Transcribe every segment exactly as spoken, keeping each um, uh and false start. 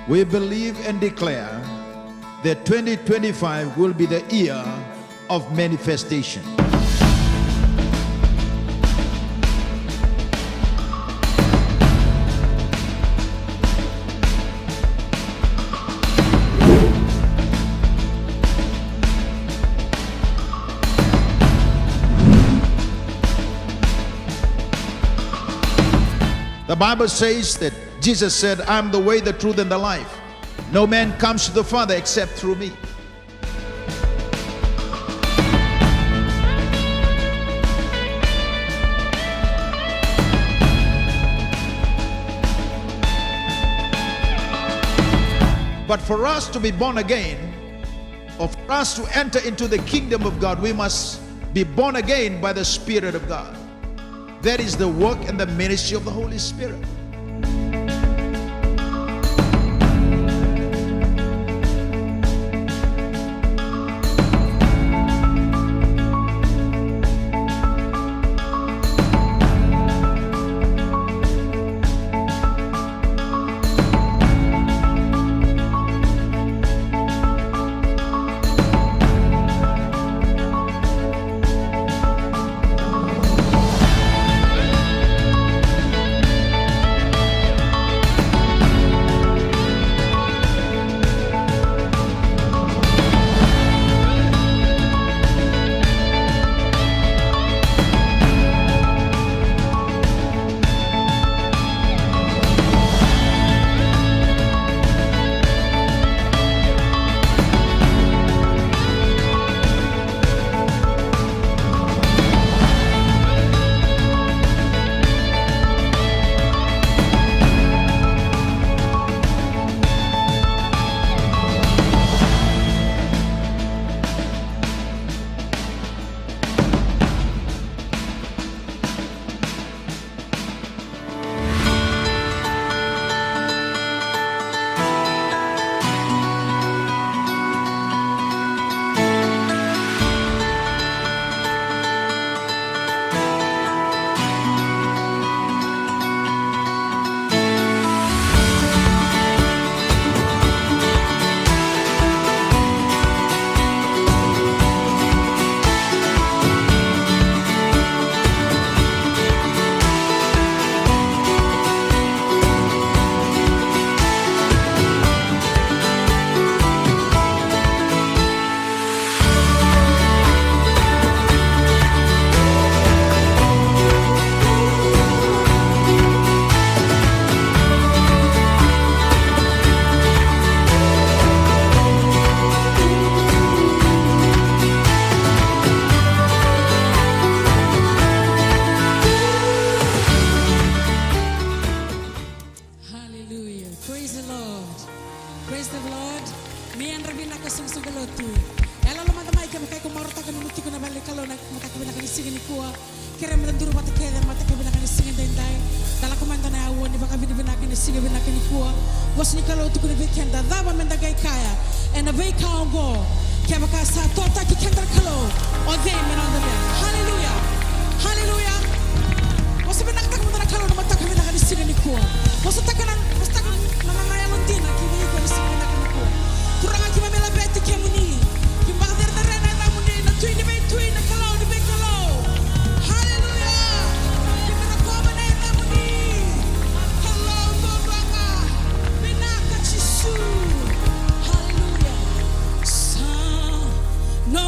We believe and declare that twenty twenty-five will be the year of manifestation. The Bible says that Jesus said, "I am the way, the truth, and the life. No man comes to the Father except through me." But for us to be born again, or for us to enter into the kingdom of God, we must be born again by the Spirit of God. That is the work and the ministry of the Holy Spirit. Hallelujah. Praise the Lord. Praise the Lord. Ni yadra vinaka soqosoqo lotu. Yaloyalo mada mai kevaka iko marautaka nomu tiko na vale ni Kalou na mataka vinaka ni siga nikua. Kerea meda duru vata kece na mataka vinaka ni siga edaidai. Da lako mada na aua ni vakavinavinaka ena siga vinaka nikua. Vosa ni Kalou tukuna vei keda, cava meda qai kaya ena veika oqo? Kevaka sa totaki keda na Kalou, o cei me noda meca? Haleluya. Haleluya. Vosa vinakataka mada na Kalou na mataka vinaka ni siga nikua. Vosataka na, vosataka na, na, na yalodina ki vei iko ena siga vinaka nikua. Turaga, keimami laveti kemuni. Keimami vakacerecerei na yacamuni, na Tui ni veitui, na Kalou ni veikalou. Haleluya. Keimami rokova na yacamuni. Kalou duadua ga. Vinaka Jisu. Haleluya. Sa no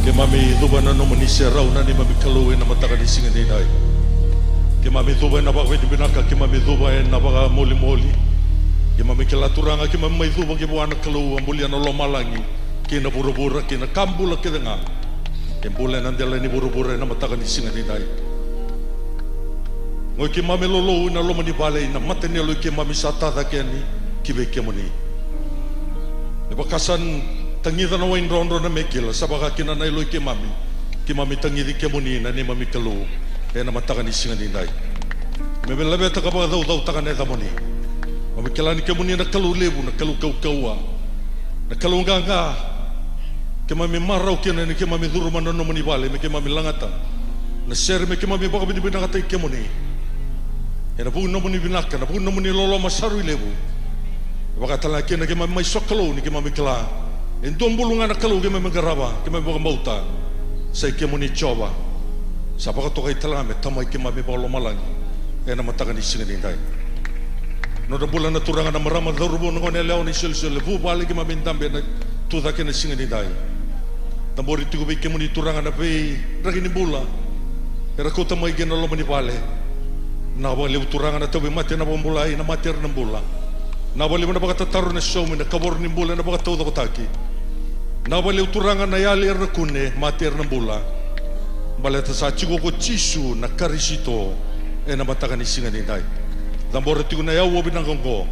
Keimami cuva ena nomuni serau na neimami Kalou ena mataka ni siga nidai. Keimami cuva ena vakavinavinaka, keimami cuva ena vakamolimoli. Keimami kila Turaga, keimami mai cuva ki vua na Kalou a bulia na lomalagi kei na vuravura kei na ka bula kece ga e bula ena dela ni vuravura ena mataka ni siga nidai. Qo i keimami lolou ena loma ni vale, ena mata ni yalo i keimami sa tacake yani ki vei kemuni. Me vaka sa tagica na wai drodro na me kila, sa vaka kina na yalo i keimami. Keimami tagici kemuni na neimami Kalou ena mataka ni siga nidai. Me me laveta ka vakacaucautaka na yacamuni. Keimami kila ni kemuni na Kalou levu, na Kalou kaukauwa, na Kalou qaqa. Keimami marau kina ni keimami curuma na nomuni vale me keimami lagata na sere me keimami vakavinavinakataki kemuni. Ena vuku ni nomuni vinaka, ena vuku ni nomuni loloma sa rui levu. E vaka tale ga kina keimami mai sokalou ni keimami kila e dua bulu ga na Kalou keimami qarava, keimami vakabauta. Sa i kemuni Jiova. Sa vakatokai tale ga me Tamai keimami vakalomalagi ena mataka ni siga nidai. Nodra bula na turaga, na marama, cauravou, na gone yalewa, na isolisoli, vuvale keimami dabe ena tucake ena siga nidai. Cabori tiko vei kemuni Turaga na veidraki ni bula era kauta mai ki na loma ni vale. Vinaka vakalevu Turaga na tauvimate ena vakabulai na mate era na bula. Vinaka vakalevu na vakatataro ena saumi, na kavoro ni bula ena vakataucokotaki. Vinaka vakalevu Turaga na yali era na kune, mate era na bula. Baleta sa tiko ko Jisu na Karisito ena mataka ni siga nidai. Cabora tiko na yau vinaka oqo.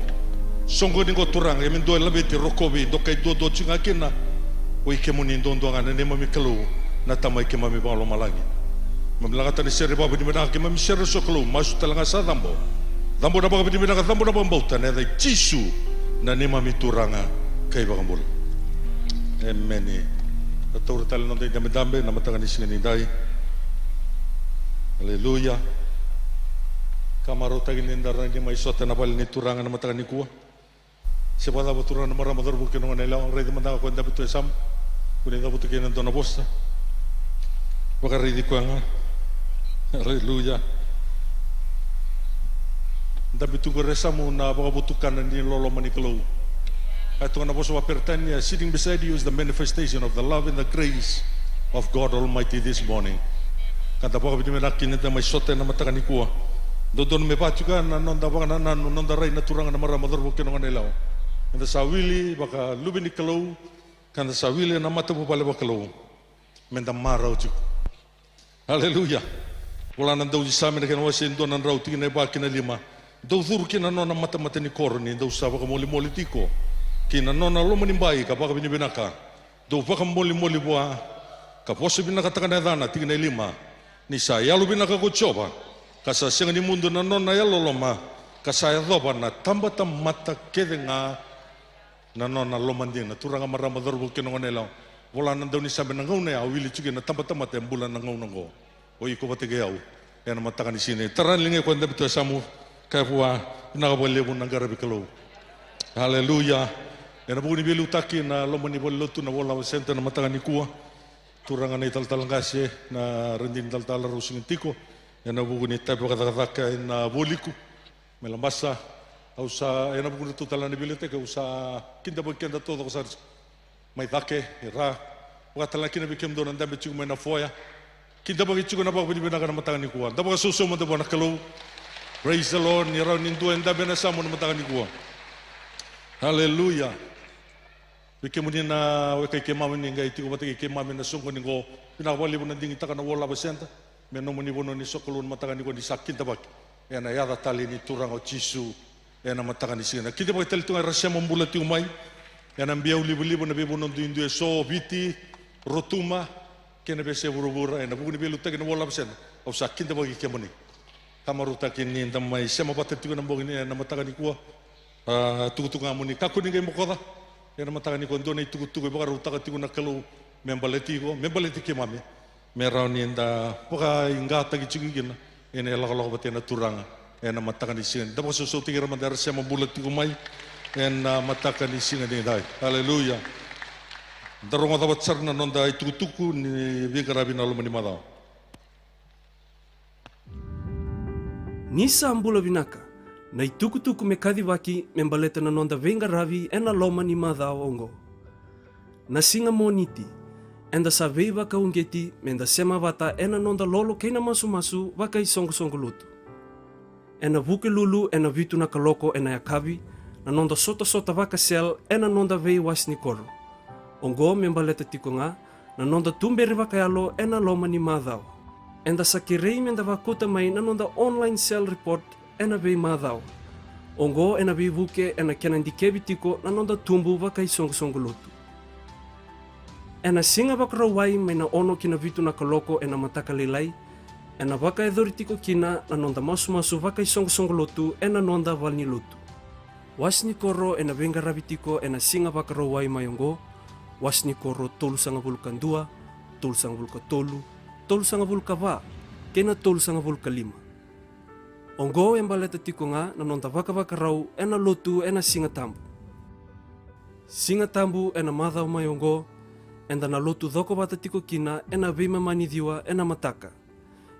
Soqoni oqo Turaga, keimami dua e laveti, rokovi, dokai duadua tiko ga kina. O i kemuni duadua ga na neimami Kalou, na Tamai keimami vakalomalagi. Keimami lagata na sere vakavinavinaka, keimami sere sokalou, masu tale ga sa cabo. Cabo na vakavinavinaka, cabo na vakabauta ena yaca i Jisu na neimami Turaga ka iVakabula. Emeni. Da taura tale na noda idabedabe ena mataka ni siga nidai. Aleluya. Ka marautaki ni da rawa ni mai sota ena vale ni Turaga ena mataka nikua. Se vakacava Turaga na marama, cauravou kei na gone yalewa, raici mada ga o koya e dabe tu e yasamu. Kua ni cavuta kina e dua na vosa. Vakaraici koya ga. Aleluya. Dabe tu qori e yasamu na vakavotukana ni loloma ni Kalou. E tukuna na vosa vakaperitania, sitting beside you is the manifestation of the love and the grace of God Almighty this morning. Ka da vakavinavinaka kina ni da mai sota ena mataka nikua. Dodonu me vaka tiko ga na noda vakanananu, noda rai na turaga, na marama, cauravou kei na gone yalewa. Eda sa wili vakaluve ni Kalou, ka da sa wili ena matavuvale vakalou. Me da marau tiko. Aleluya. Vola na daunisame na kena wase e dua na drau, tikina e va kei na lima. Dou curu ki na nona matamata ni koro ni dou sa vakamolimoli tiko ki na nona lomanibai ka vakavinavinaka. Dou vakamolimoli vua ka vosa vinakataka na yacana, tikina e lima. Ni sa yalovinaka ko Jiova, ka sa sega ni mudu na nona yalololoma, ka sa yacova na tabatamata kece ga na nona lomadina. Turaga, marama, cauravou kei na gone yalewa, vola na daunisame, na gauna ya au wili tiko kina na tabatamata e bula na gauna oqo. O iko vata kei au ena mataka ni siga ni, tara na liga i koya e dabe tu e yasamu, kaya vua, vinaka vakalevu na qaravi Kalou. Aleluya. Ena vuku ni veiliutaki na loma ni valenilotu na World Harvest Centre ena mataka nikua. Turaga na italatala qase, na radini talatala rau sega ni tiko ena vuku ni itavi vakacakacaka ena vualiku mai Labasa. Au sa, ena vuku ni ratou tale na veiliutaki, au sa kidavaki keda taucoko sara tiko mai cake, i ra. Vakatalega kina vei kemudou na dabe tiko mai na foyer. Kidavaki tiko na vakavinavinaka ena mataka nikua. Da vakasausau mada vua na Kalou. Praise the Lord. Ni rawa ni dua e dabe ena yasamu ena mataka nikua. Aleluya. Vei kemuni na weka i keimami ni qai tiko vata kei keimami ena soqoni qo, vinaka vakalevu na digitaka na World Harvest Centre me nomuni vanua ni sokalou ena mataka nikua, ni sa kidavaki ena yaca talei ni Turaga o Jisu ena mataka ni siga. Na kidavaki tale tu ga era sema bula tiko mai ena biau livaliva, na veivanua duidui eso, Viti, Rotuma, kei na veiyasai vuravura, ena vuku ni veiliutaki na World Harvest Centre. Au sa kidavaki kemuni. Ka marautaki ni da mai sema vata tiko ena bogi ni, ena mataka nikua. A, tukutuku ga mo ni kakua ni qai bokoca ena mataka nikua, dua na itukutuku e vakarautaka tiko na Kalou me baleti iko, me baleti keimami, me rawa ni da vakaiqataki tiko kina ena ilakolako vata kei na Turaga ena mataka ni siga. Da vakasausautaki ira mada era sema bula tiko mai ena mataka ni siga nidai. Aleluya. Da rogoca vata sara na noda itukutuku ni veiqaravi ena loma ni macawa. Ni sa bula vinaka, na itukutuku me kacivaki me baleta na noda veiqaravi ena loma ni macawa oqo. Na siga Moniti, Eda sa veivakauqeti meda sema vata ena noda lolo kei na masumasu vakaisoqosoqo lotu. Ena Vukelulu ena vitu na kaloko ena yakavi, na noda sotasota vaka-cell ena noda veiwase ni koro. Oqo me baleta tiko ga na noda tuberi vakayalo ena loma ni macawa. Eda sa kerei meda vakauta mai na noda online cell report ena veimacawa. Oqo ena veivuke ena kena dikevi tiko na noda tubu vakaisoqosoqo lotu. Ena Siga Vakarauwai mai na ono ki na vitu na kaloko ena mataka lailai, ena vakayacori tiko kina na noda masumasu vakaisoqosoqo lotu ena noda valenilotu. Wase ni koro ena veiqaravi tiko ena Siga Vakarauwai mai oqo, wase ni koro tolusagavulu ka dua, tolusagavulu ka tolu, tolusagavulu ka va, kei na tolusagavulu ka lima. Oqo e baleta tiko ga na noda vakavakarau ena lotu ena Siga Tabu. Siga Tabu ena macawa mai oqo, eda na lotu cokovata tiko kina ena veimama ni ciwa ena mataka.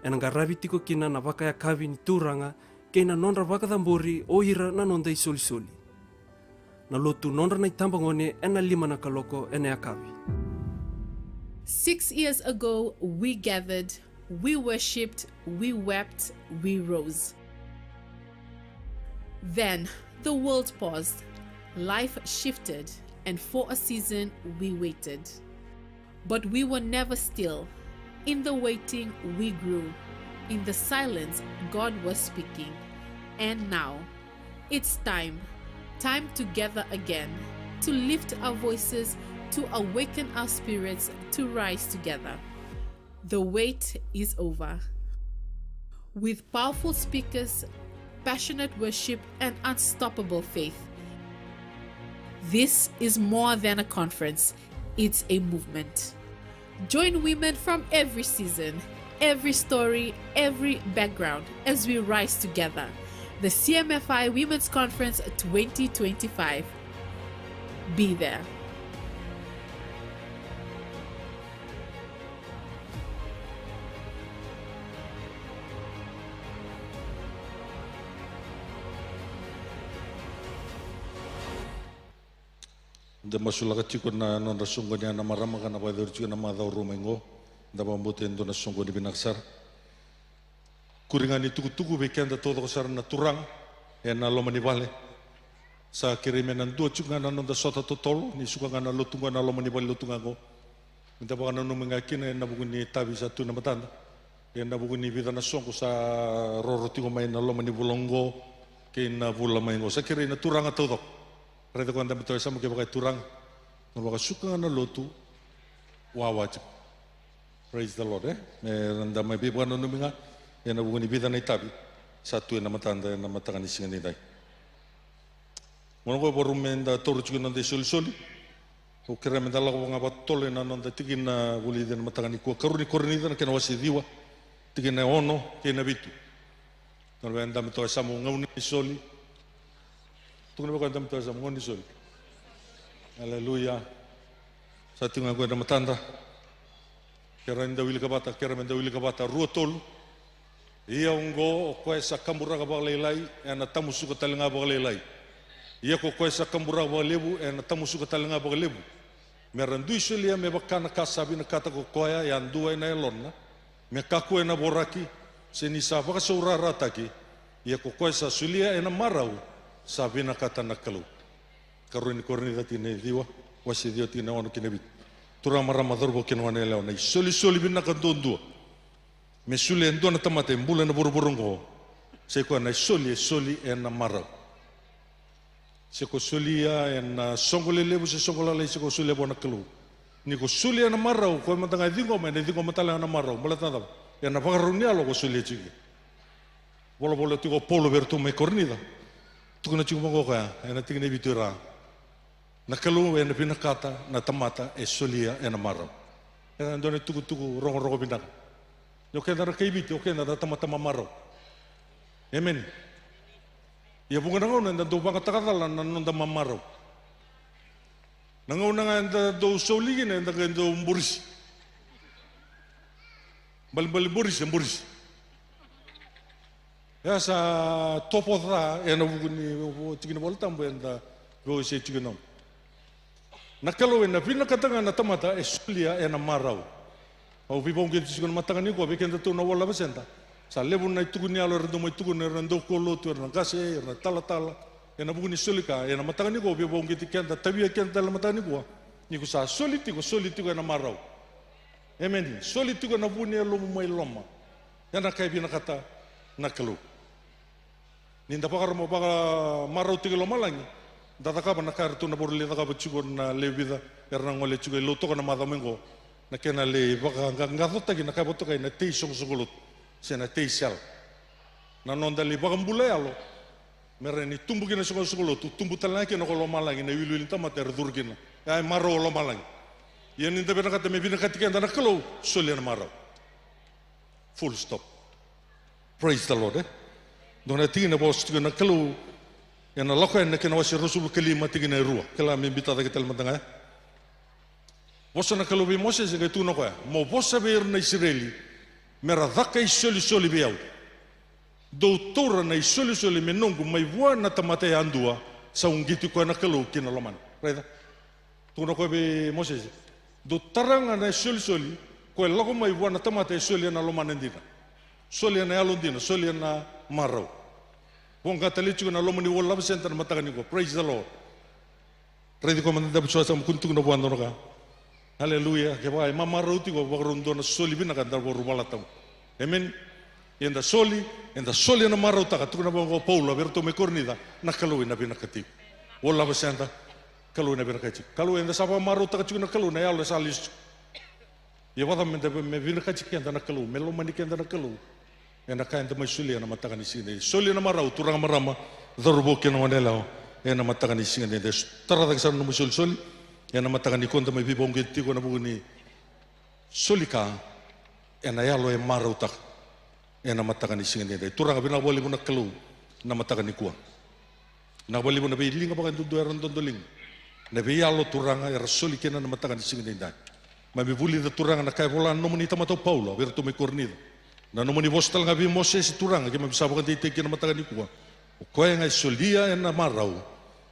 Ena qaravi tiko kina na vakayakavi ni Turaga kei na nodra vakacabori o ira na noda isolisoli. Na lotu nodra na itabagone ena lima na kaloko ena yakavi. Six years ago, we gathered, we worshipped, we wept, we rose. Then the world paused, life shifted, and for a season we waited. But we were never still. In the waiting, we grew. In the silence, God was speaking. And now, it's time. Time to gather again, to lift our voices, to awaken our spirits, to rise together. The wait is over. With powerful speakers, passionate worship, and unstoppable faith, this is more than a conference, it's a movement. Join women from every season, every story, every background as we rise together. The C M F I Women's Conference twenty twenty-five. Be there. Da masulaka tiko na nodra soqoni na marama ka na vakayacori tiko na macawa rua mai qo. Da vakabauta e dua na soqoni vinaka sara. Kuri ga ni tukutuku vei keda taucoko sara na turaga ena loma ni vale. Sa kerei me na dua tiko ga na noda sota totolo ni suka ga na lotu qo ena loma ni vale lotu ga qo. Me da vakananumi ga kina ena vuku ni itavi sa tu ena matada, ena vuku ni vica na soqo sa roro tiko mai na loma ni vula oqo kei na vula mai oqo. Sa kerei na turaga taucoko, raica koya dabe toka e yasamu kevaka e turaga, na vakasuka ga na lotu wawa tiko. Praise the Lord, e? Me da mai veivakananumi ga ena vuku ni vica na itavi sa tu ena matada ena mataka ni siga nidai. Gauna oqo e vakarau me da taura tiko na noda isolisoli. Au kerea me da lako ga vakatotolo ena noda tikina vulici ena mataka nikua, karua ni Korinica na kena wase ciwa, tikina e ono kei na vitu. Tukuna vei koya e dabe toka e yasamu, gauna ni soli. Tukuna vei koya e dabe toka e yasamu, gauna ni soli. Aleluya. Sa tiko ga qo ena matada. Kerea ni da wilika vata, kerea me da wilika vata, rua, tolu. Ia oqo, o koya sa kaburaka vakalailai ena tamusuka tale ga vakalailai. Ia ko koya sa kaburaka vakalevu ena tamusuka tale ga vakalevu. Me ra dui solia me vaka na ka sa vinakata ko koya yadua ena yalona, me kakua ena voraki, se ni sa vakasaurarataki. Ia ko koya sa solia ena marau, sa vinakata na Kalou. Karua ni Korinica tikina e ciwa, wase ciwa tikina e ono ki na vitu. Turaga, marama, cauravou kei na goneyalewa, na isolisoli vinaka duadua me solia e dua na tamata e bula ena vuravura oqo, sai koya na isoli e soli ena marau. Se ko solia ena soqo lelevu se soqo lalai, se ko solia vua na Kalou. Ni ko solia ena marau, koya mada ga e ciqoma, ena ciqoma tale ga na marau. Baleta na cava? Ena vakarau ni yalo ko solia tiko. Volavola tiko o Paula vei iratou mai Korinica. Tukuna tiko vaqo o koya ena tikina e vitu, e ra, na Kalou ena vinakata na tamata e solia ena marau. Ena dua na itukutuku rogorogo vinaka. Ni o keda na kai Viti, o keda na tamata mamarau. Emeni. Ia vuqa na gauna eda dau vakatakacala na noda mamarau. Na gauna ga eda dau soli kina, eda qai dau burisi. Balibali burisi, e burisi. E a sa tovo ca ena vuku ni tiki ni Vola Tabu eda veiwasei tiko na. Na Kalou ena vinakata ga na tamata e solia ena marau. Au veivauqeti tiko na mataka nikua vei kedatou na World Harvest Centre. Sa levu na itukutuku ni yalo era dau mai tukuna, era na daukaulotu, era na qase, era na talatala, ena vuku ni soli ka. Ena mataka nikua au veivauqeti keda, tavia keda tale na mataka nikua. Ni ko sa soli tiko, soli tiko ena marau. Emeni. Soli tiko ena vu ni yalomu mai loma. Ena ka e vinakata na Kalou. Ni da vakaroma, vakamarau tiko i lomalagi, da cakava na ka eratou na vakarau lai cakava tiko na lewe vica era na gole tiko e Lautoka na macawa mai qo. Na kena lai vakaqaqacotaki na ka e vakatokai na tei soqosoqo lotu se na tei sel. Na noda lai vakabula yalo me rawa ni tubu kina na soqosoqo lotu, tubu tale ga kina ko lomalagi na iwiliwili ni tamata era curu kina. Ya e marau o lomalagi. Ia ni da vinakata me vinakati keda na Kalou, soli ena marau. Full stop. Praise the Lord, e? Dua na tikina vosa tiko na Kalou ena Lako Yani na kena wase ruasagavulu ka lima, tikina e rua. Kila me biuta cake tale mada ga ya. Vosa na Kalou vei Mosese, qai tukuna o koya, mo vosa vei ira na Isireli me ra caka isolisoli vei au. Dou taura na isolisoli me noqu mai vua na tamata yadua sa uqeti koya na Kalou ki na lomana. Raica. Tukuna o koya vei Mosese, dou tara ga na isolisoli, koya e lako mai vua na tamata e soli ena lomana dina, soli ena yalo dina, soli ena marau. Voqa tale tiko na loma ni World Harvest Centre na mataka nikua. Praise the Lord. Raici koya mada, dou sa, sa kua ni tukuna vua e dua na ka. Aleluya. Kevaka e mamarau tiko, vakarau dua na soli vinaka, da vakarau valatau. Amen. Eda soli, eda soli ena marautaka, tukuna vaqo o Paula vei iratou mai Korinica, na Kalou ena vinakati iko. World Harvest Centre, Kalou ena vinakati iko. Kalou, eda sa vakamarautaka tiko na Kalou, na yalo e sa lesu tiko. Ia vakacava meda, me vinakati keda na Kalou, me lomani keda na Kalou? Ena ka eda mai solia ena mataka ni siga edaidai. Soli ena marau, turaga, marama, cauravou kei na goneyalewa, ena mataka ni siga edaidai. Tara cake sara na nomu isolisoli ena mataka nikua, da mai veivauqeti tiko ena vuku ni soli ka ena yalo e marautaka ena mataka ni siga edaidai. Turaga, vinaka vakalevu na Kalou na mataka nikua. Vinaka vakalevu na veiliga vakayadudua era dodoliga, na veiyalo, Turaga, era soli kina na mataka ni siga edaidai. Keimami vulica, Turaga, na ka e vola na nomuni tamata o Paula vei iratou mai Korinica. Na nomuni vosa tale ga vei Mosese, Turaga, keimami sa vakadeitaki kina na mataka nikua. O koya ga e solia ena marau,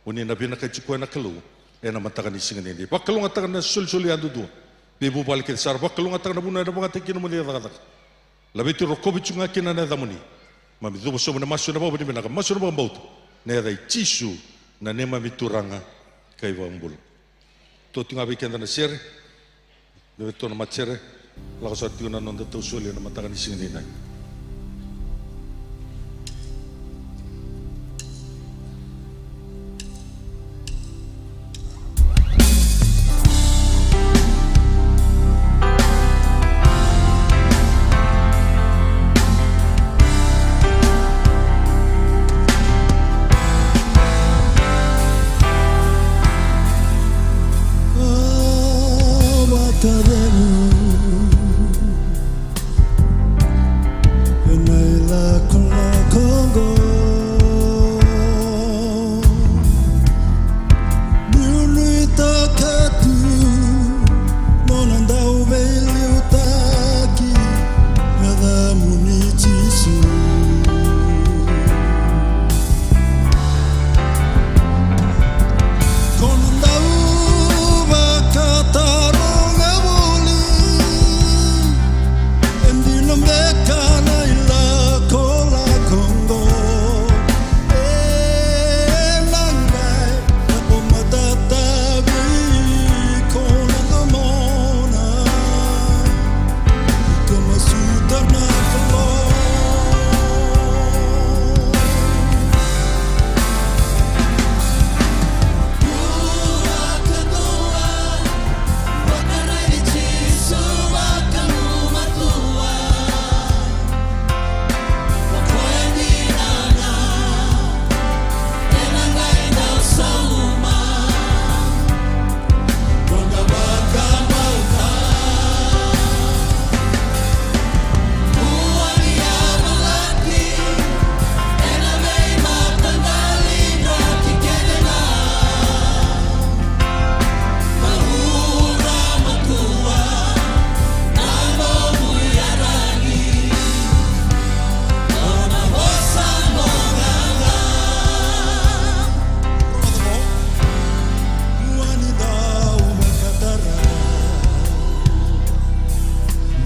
o ni na vinakati koya na Kalou ena mataka ni siga edaidai. Vakalougatataka na solisoli yadudua. Veivuvale kece sara, vakalougatataka na vanua ena vakayagataki kina na nomuni cakacaka. Laveti, rokovi tiko ga kina na yacamuni. Keimami cuva sobu ena masu ena vakavinavinaka, masu ena vakabauta, ena yaca i Jisu na neimami Turaga ka iVakabula. Tou tiko ga vei keda na sere, na veitou na matasere, lako sara tiko na noda tausoli ena mataka ni siga edaidai.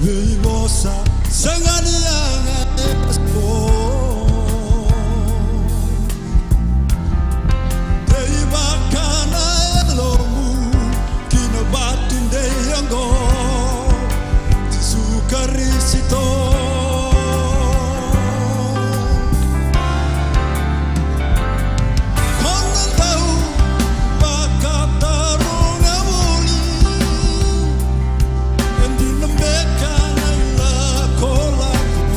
Veivosa sega ni yaga eso. Dei vaka na yalomu ki na vatu dei oqo, Jisu Karisito. Ko na dau vakataroga voli, e dina beka na ilakolako?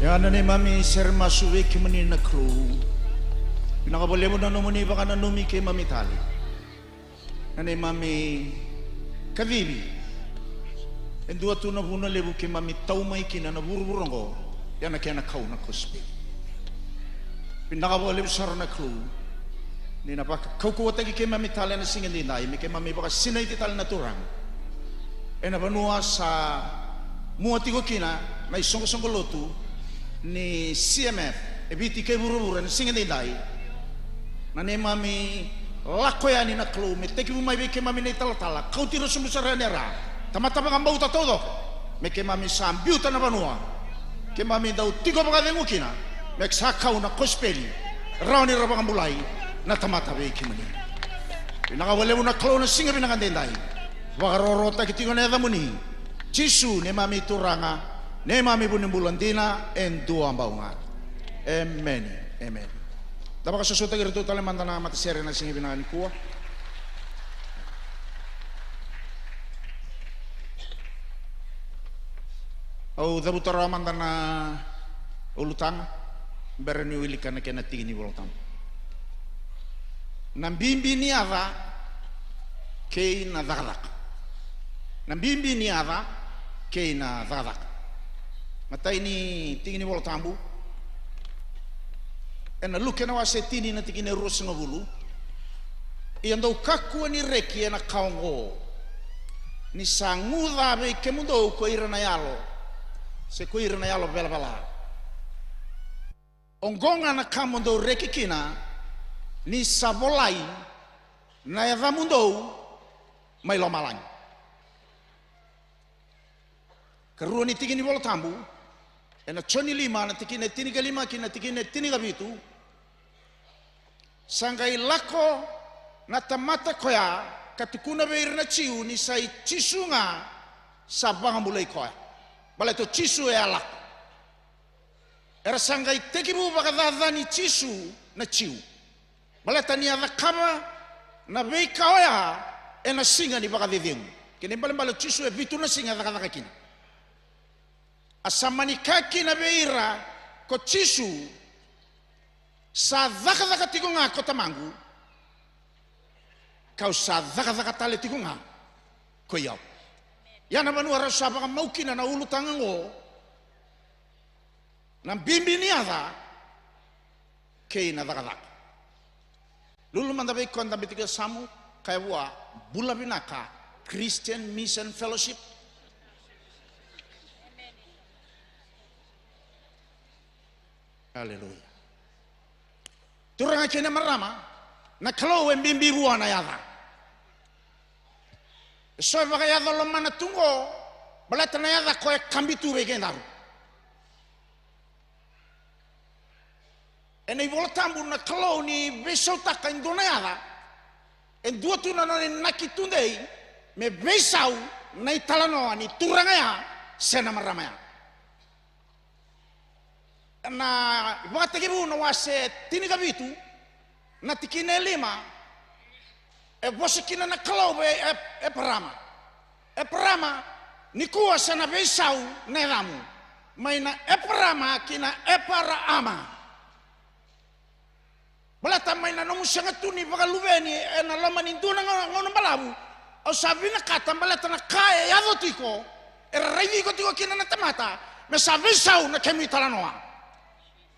Ia na neimami sere masu vei kemuni na Kalou. Vinaka vakalevu na nomuni vakananumi keimami tale. Na neimami kacivi e dua tu na vuna levu keimami tau mai kina na vuravura oqo, ia na kena kau na kosipeli. Vinaka vakalevu sara na Kalou ni na vakaukauwataki keimami tale ena siga edaidai me keimami vakasinaiti tale na Turaga ena vanua sa mua tiko kina na isoqosoqo lotu ni C M F e Viti kei vuravura ena siga edaidai. Na neimami lako yani na Kalou me tekivu mai vei keimami na italatala, kauti ira sobu sara yani era tamata vakabauta taucoko, me keimami sa biuta na vanua keimami dau tiko vakacegu kina, me sa kau na kosipeli, rawa ni ra vakabulai na tamata vei kemuni. Vinaka vakalevu na Kalou na siga vinaka edaidai. Vakarokorokotaki tiko na yacamuni Jisu, neimami Turaga, neimami vunibula dina e dua bau ga. Emeni. Emeni. Da vakasosotaki iratou tale mada na matasere na siga vinaka nikua. Au cavuta rawa mada na ulutaga bera niu wilika na kena tiki ni Vola Tabu. Na bibi ni yaca kei na cakacaka. Na bibi ni yaca kei na cakacaka. Matai ni tiki ni Vola Tabu ena Luke na wase tini na tikina e ruasagavulu. Ia dou kakua ni reki ena ka oqo, ni sa gu ca vei kemudou ko ira na yalo, se ko ira na yalo velavela. Oqo ga na ka mo dou reki kina, ni sa volai na yacamudou mai lomalagi. Karua ni tiki ni Vola Tabu ena Joni lima na tikina e tinikalima ki na tikina e tinikavitu. Sa qai lako na tamata koya ka tukuna vei ira na Jiu ni sa i Jisu ga sa vakabulai koya. Baleta o Jisu e a lako. Era sa qai tekivu vakacacani Jisu na Jiu. Baleta ni a cakava na veika oya ena siga ni vakacecegu. Kena ibalebale o Jisu e vitu na siga e cakacaka kina. A sa mani kaya kina vei ira ko Jisu, sa cakacaka tiko ga ko Tamaqu, kau sa cakacaka tale tiko ga ko i au. Ia na vanua rau sa vakamau kina na ulutaga oqo, na bibi ni yaca kei na cakacaka. Lulu mada vei koya dabe tiko e yasamu, kaya vua, bula vinaka Christian Mission Fellowship. Aleluya. Turaga kei na marama, Na Kalou e bibi vua na yaca. E so e vakayaco lomana tu qo, baleta na yaca ko e kabi tu vei kedaru. Ena iVola Tabu na Kalou ni veisautaka e dua na yaca, e dua tu na nona inaki tudei me veisau na italanoa ni turaga ya se na marama ya. Na iVakatekivu na wase tinikavitu, na tikina e lima, e vosa kina na Kalou vei Ep-, Eparama. Eparama, nikua sa na veisau na yacamu. Mai na Eparama ki na Eparaama. Baleta mai na nomu sega tu ni vakaluveni ena loma ni dua na gauna, gauna balavu, au sa vinakata baleta na ka e yaco tiko, era raici iko tiko kina na tamata, me sa veisau na kemu italanoa.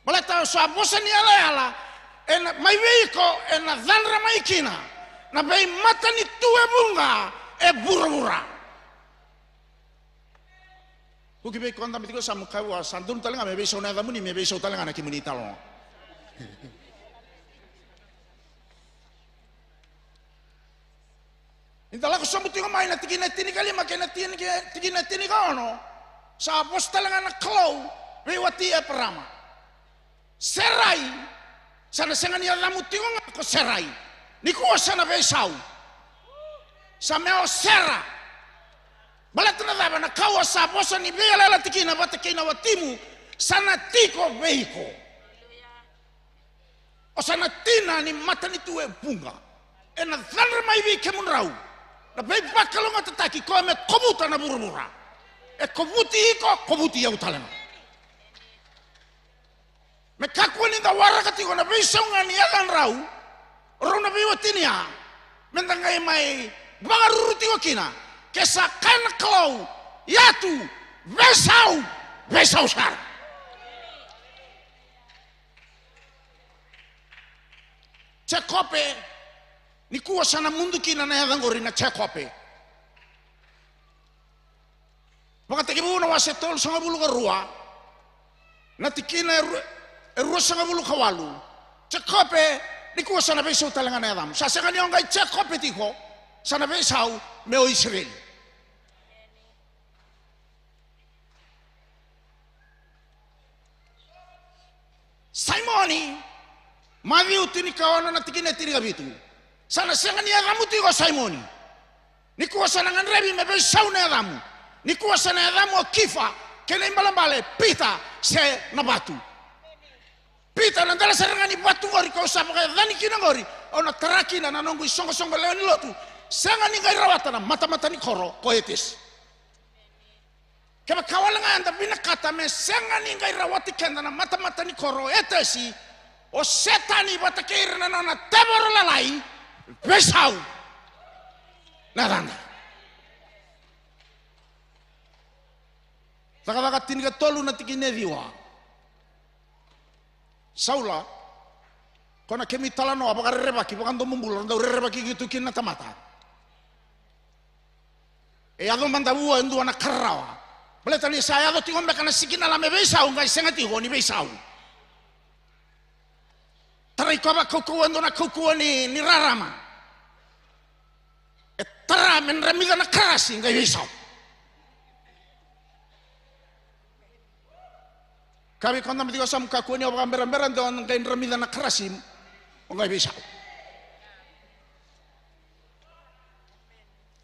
Baleta au sa vosa ni yalayala ena, mai vei iko, ena cadra mai kina na veimatanitu e vuqa e vuravura. Kuki vei koya dabe tiko sa mu kaya vua, sa donu tale ga me veisau na yacamuni, me veisau tale ga na kemuni italanoa. Ni da lako sobu tiko mai na tikina e tinikalima kei na tini-, tikina e tinikaono, sa vosa tale ga na Kalou vei wati Eparama. Serai, sa na sega ni yacamu tiko ga ko Serai. Nikua sa na veisau. Sa me o Sera. Baleta na cava? Na ka au sa vosa ni veiyalayalati kina vata kei na watimu, sa na tiko vei iko. O sa na tina ni matanitu e vuqa. Ena cadra mai vei kemudrau na veivakalougatataki koya me kovuta na vuravura. E kovuti iko, kovuti au tale ga. Me kakua ni da waraka tiko na veisau ga ni yacadrau, rau na veiwatini ya, me da qai mai vakaruru tiko kina. Ke sa kaya na Kalou, ia tu, veisau, veisau sara. Jekope, nikua sa na mudu kina na yaca qori na Jekope. Vakatekivu na wase tolusagavulu ka rua, na tikina e ru-, e ruasagavulu ka walu. Jekope, nikua sa na veisau tale ga na yacamu. Sa sega ni o qai Jekope tiko, sa na veisau me o Isireli. Saimoni, Maciu tinikaono na tikina e tinikavitu. Sa na sega ni yacamu tiko o Saimoni. Nikua sa na gadrevi me veisau na yacamu. Nikua sa na yacamu o Kifa, kei na ibalebale Pita se na vatu. Pita, na dela sara ga ni vatu qori kau sa vakayacani kina qori, au na tara kina na noqu isoqosoqo lewe ni lotu. Sega ni qai rawata na matamata ni koro ko Etesi. Kevaka wale ga eda vinakata me sega ni qai rawati keda na matamata ni koro o Etesi, o Setani vata kei ira na nona tevoro lalai, veisau na yacada. Cakacaka tinikatolu na tikina e ciwa. Saula, ko na kemu italanoa vakarerevaki, vakadomobula, dau rerevaki keitou kina na tamata. E yaco mada vua e dua na ka rarawa. Baleta ni sa yaco tiko beka na sikinala me veisau, qai sega tiko ni veisau. Tarai koya vakaukauwa e dua na kaukauwa ni, ni rarama. E tara me dramica na karasi, qai veisau. Ka vei koya dabe tiko sa mu kakua ni o vakaberabera de o qai dramica na karasi, o qai veisau.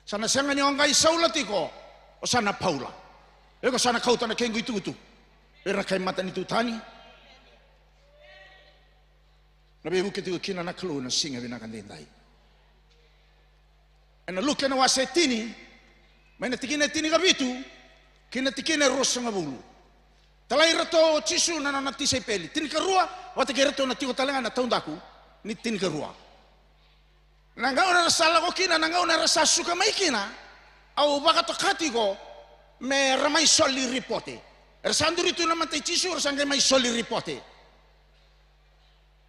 Sa na sega ni o qai Saula tiko, o sa na Paula. Iko sa na kauta na kequ itukutuku vei ira na kai matanitu tani. Na veivuke tiko kina na Kalou na siga vinaka daidai. Ena Luke na wase tini, mai na tikina e tinikavitu ki na tikina e ruasagavulu. Talai iratou o Jisu na nona tisaipeli tinikarua, vata kei iratou na tiko tale ga na taudaku ni tinikarua. Na gauna era sa lako kina, na gauna era sa suka mai kina, au vakatoka tiko me ra mai soli ripote. Era sa duri tu na mata i Jisu, era sa qai mai soli ripote.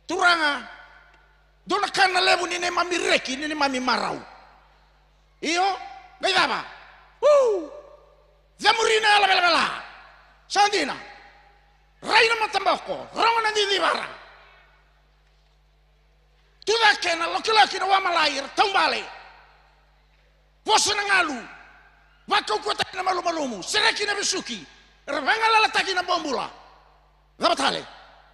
Turaga, dua na ka na levu ni neimami reki, ni neimami marau. Io, qai cava? U! Cemuri na yala velavela. Sa dina. Rai na mataboko, rogo na didivara. Tucake na lokiloki na wamalai, era taubale. Vosa na galu. Vakaukauwataki na malumalumu. Sereki na vesuki. Era vagalalataki na bobula. Cava tale?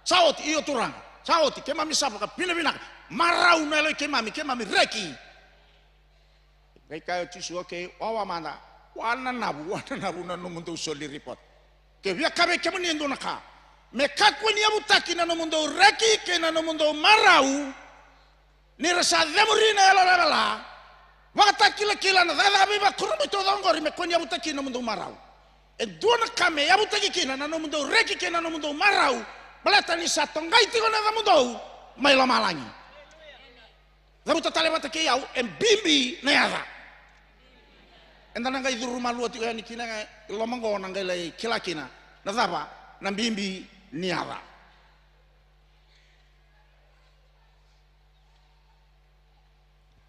Sa oti, io Turaga. Sa oti, keimami sa vakavinavinaka. Marau na yalo i keimami, keimami reki. Qai kaya o Jisu, okay, wawa mada. Wananavu, wananavu na nomudou soli ripot. Ke via ka vei kemuni e dua na ka, me kakua ni yavutaki na nomudou reki kei na nomudou marau, ni ra sa cemuri na yalo lavela, vakatakilakila na cakacaka veivakurabuitaki taucoko oqori, me kua ni yavutaki na nomudou marau. E dua na ka me yavutaki kina na nomudou reki kei na nomudou marau, baleta ni sa toqai tiko na yacamudou mai lomalagi. Cavuta tale vata kei au, e bibi na yaca. Eda na qai curu malua tiko yani kina ga i loma qo, na qai lai kila kina na cava na bibi ni yaca.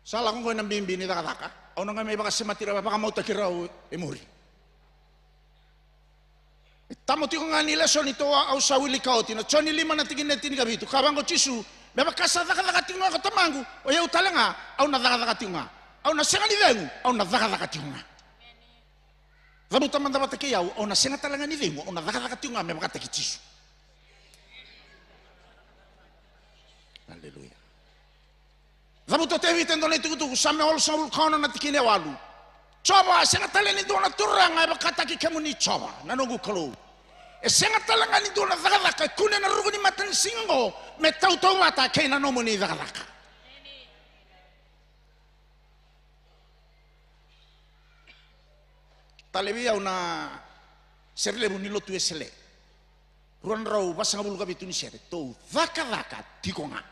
Sa lako qo na bibi ni cakacaka. Au na qai mai vakasemati rau, vakamautaki rau e muri. E tamo tiko ga ni lesoni tou a, au sa wilika oti, na Joni lima na tikina e tinikavitu. Ka vaqo o Jisu, me vaka sa cakacaka tiko ga ko Tamaqu, o i au tale ga au na cakacaka tiko ga. Au na sega ni cegu, au na cakacaka tiko ga. Cavuta mada vata kei au, au na sega tale ga ni cegu, au na cakacaka tiko ga me vakataki Jisu. Aleluya. Cavuta o Tevita e dua na itukutuku, Same onosagavulu ka ono na tikina e walu. Jiova, e sega tale ni dua na turaga e vakataki kemuni Jiova na noqu Kalou. E sega tale ga ni dua na cakacaka e kune na ruku ni matanisiga oqo me tautauvata kei na nomuni cakacaka. Tale vei au na sere levu ni lotu Wesele. Rua na drau vasagavulu ka vitu ni sere, tou cakacaka tiko ga.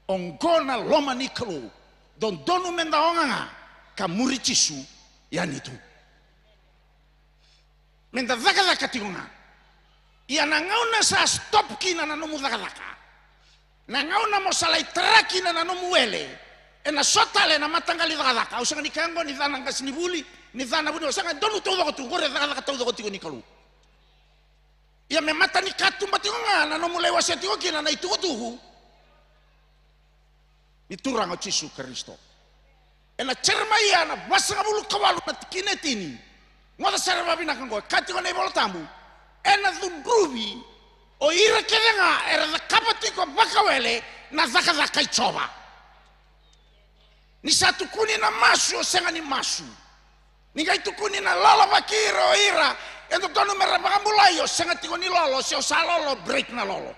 Oqo na loma ni Kalou, dodonu meda oga ga ka muri Jisu yani tu. Meda cakacaka tiko ga. Ia na gauna sa stop kina na nomu cakacaka, na gauna mo sa lai tara kina na nomu wele ena so tale na mataqali cakacaka. Au sega ni kaya oqo ni ca na qasenivuli, ni ca na vunivola, sega, e donu taucoko tu, oqori e cakacaka taucoko tiko ni Kalou. Ia me mata ni katuba tiko ga na nomu lai wasea tiko kina na itukutuku ni Turaga o Jisu Karisito. Ena Jeremaia na vasagavulu ka walu na tikina e tini. Moce sara vavinaka oqo, e kaya tiko na iVola Tabu, ena cudruvi o ira kece ga era cakava tiko vakawele na cakacaka i Jiova. Ni sa tukuni na masu, o sega ni masu. Ni qai tukuni na lolo vaki ira o ira e dodonu mera vakabulai, o sega tiko ni lolo, se o sa lolo, break na lolo.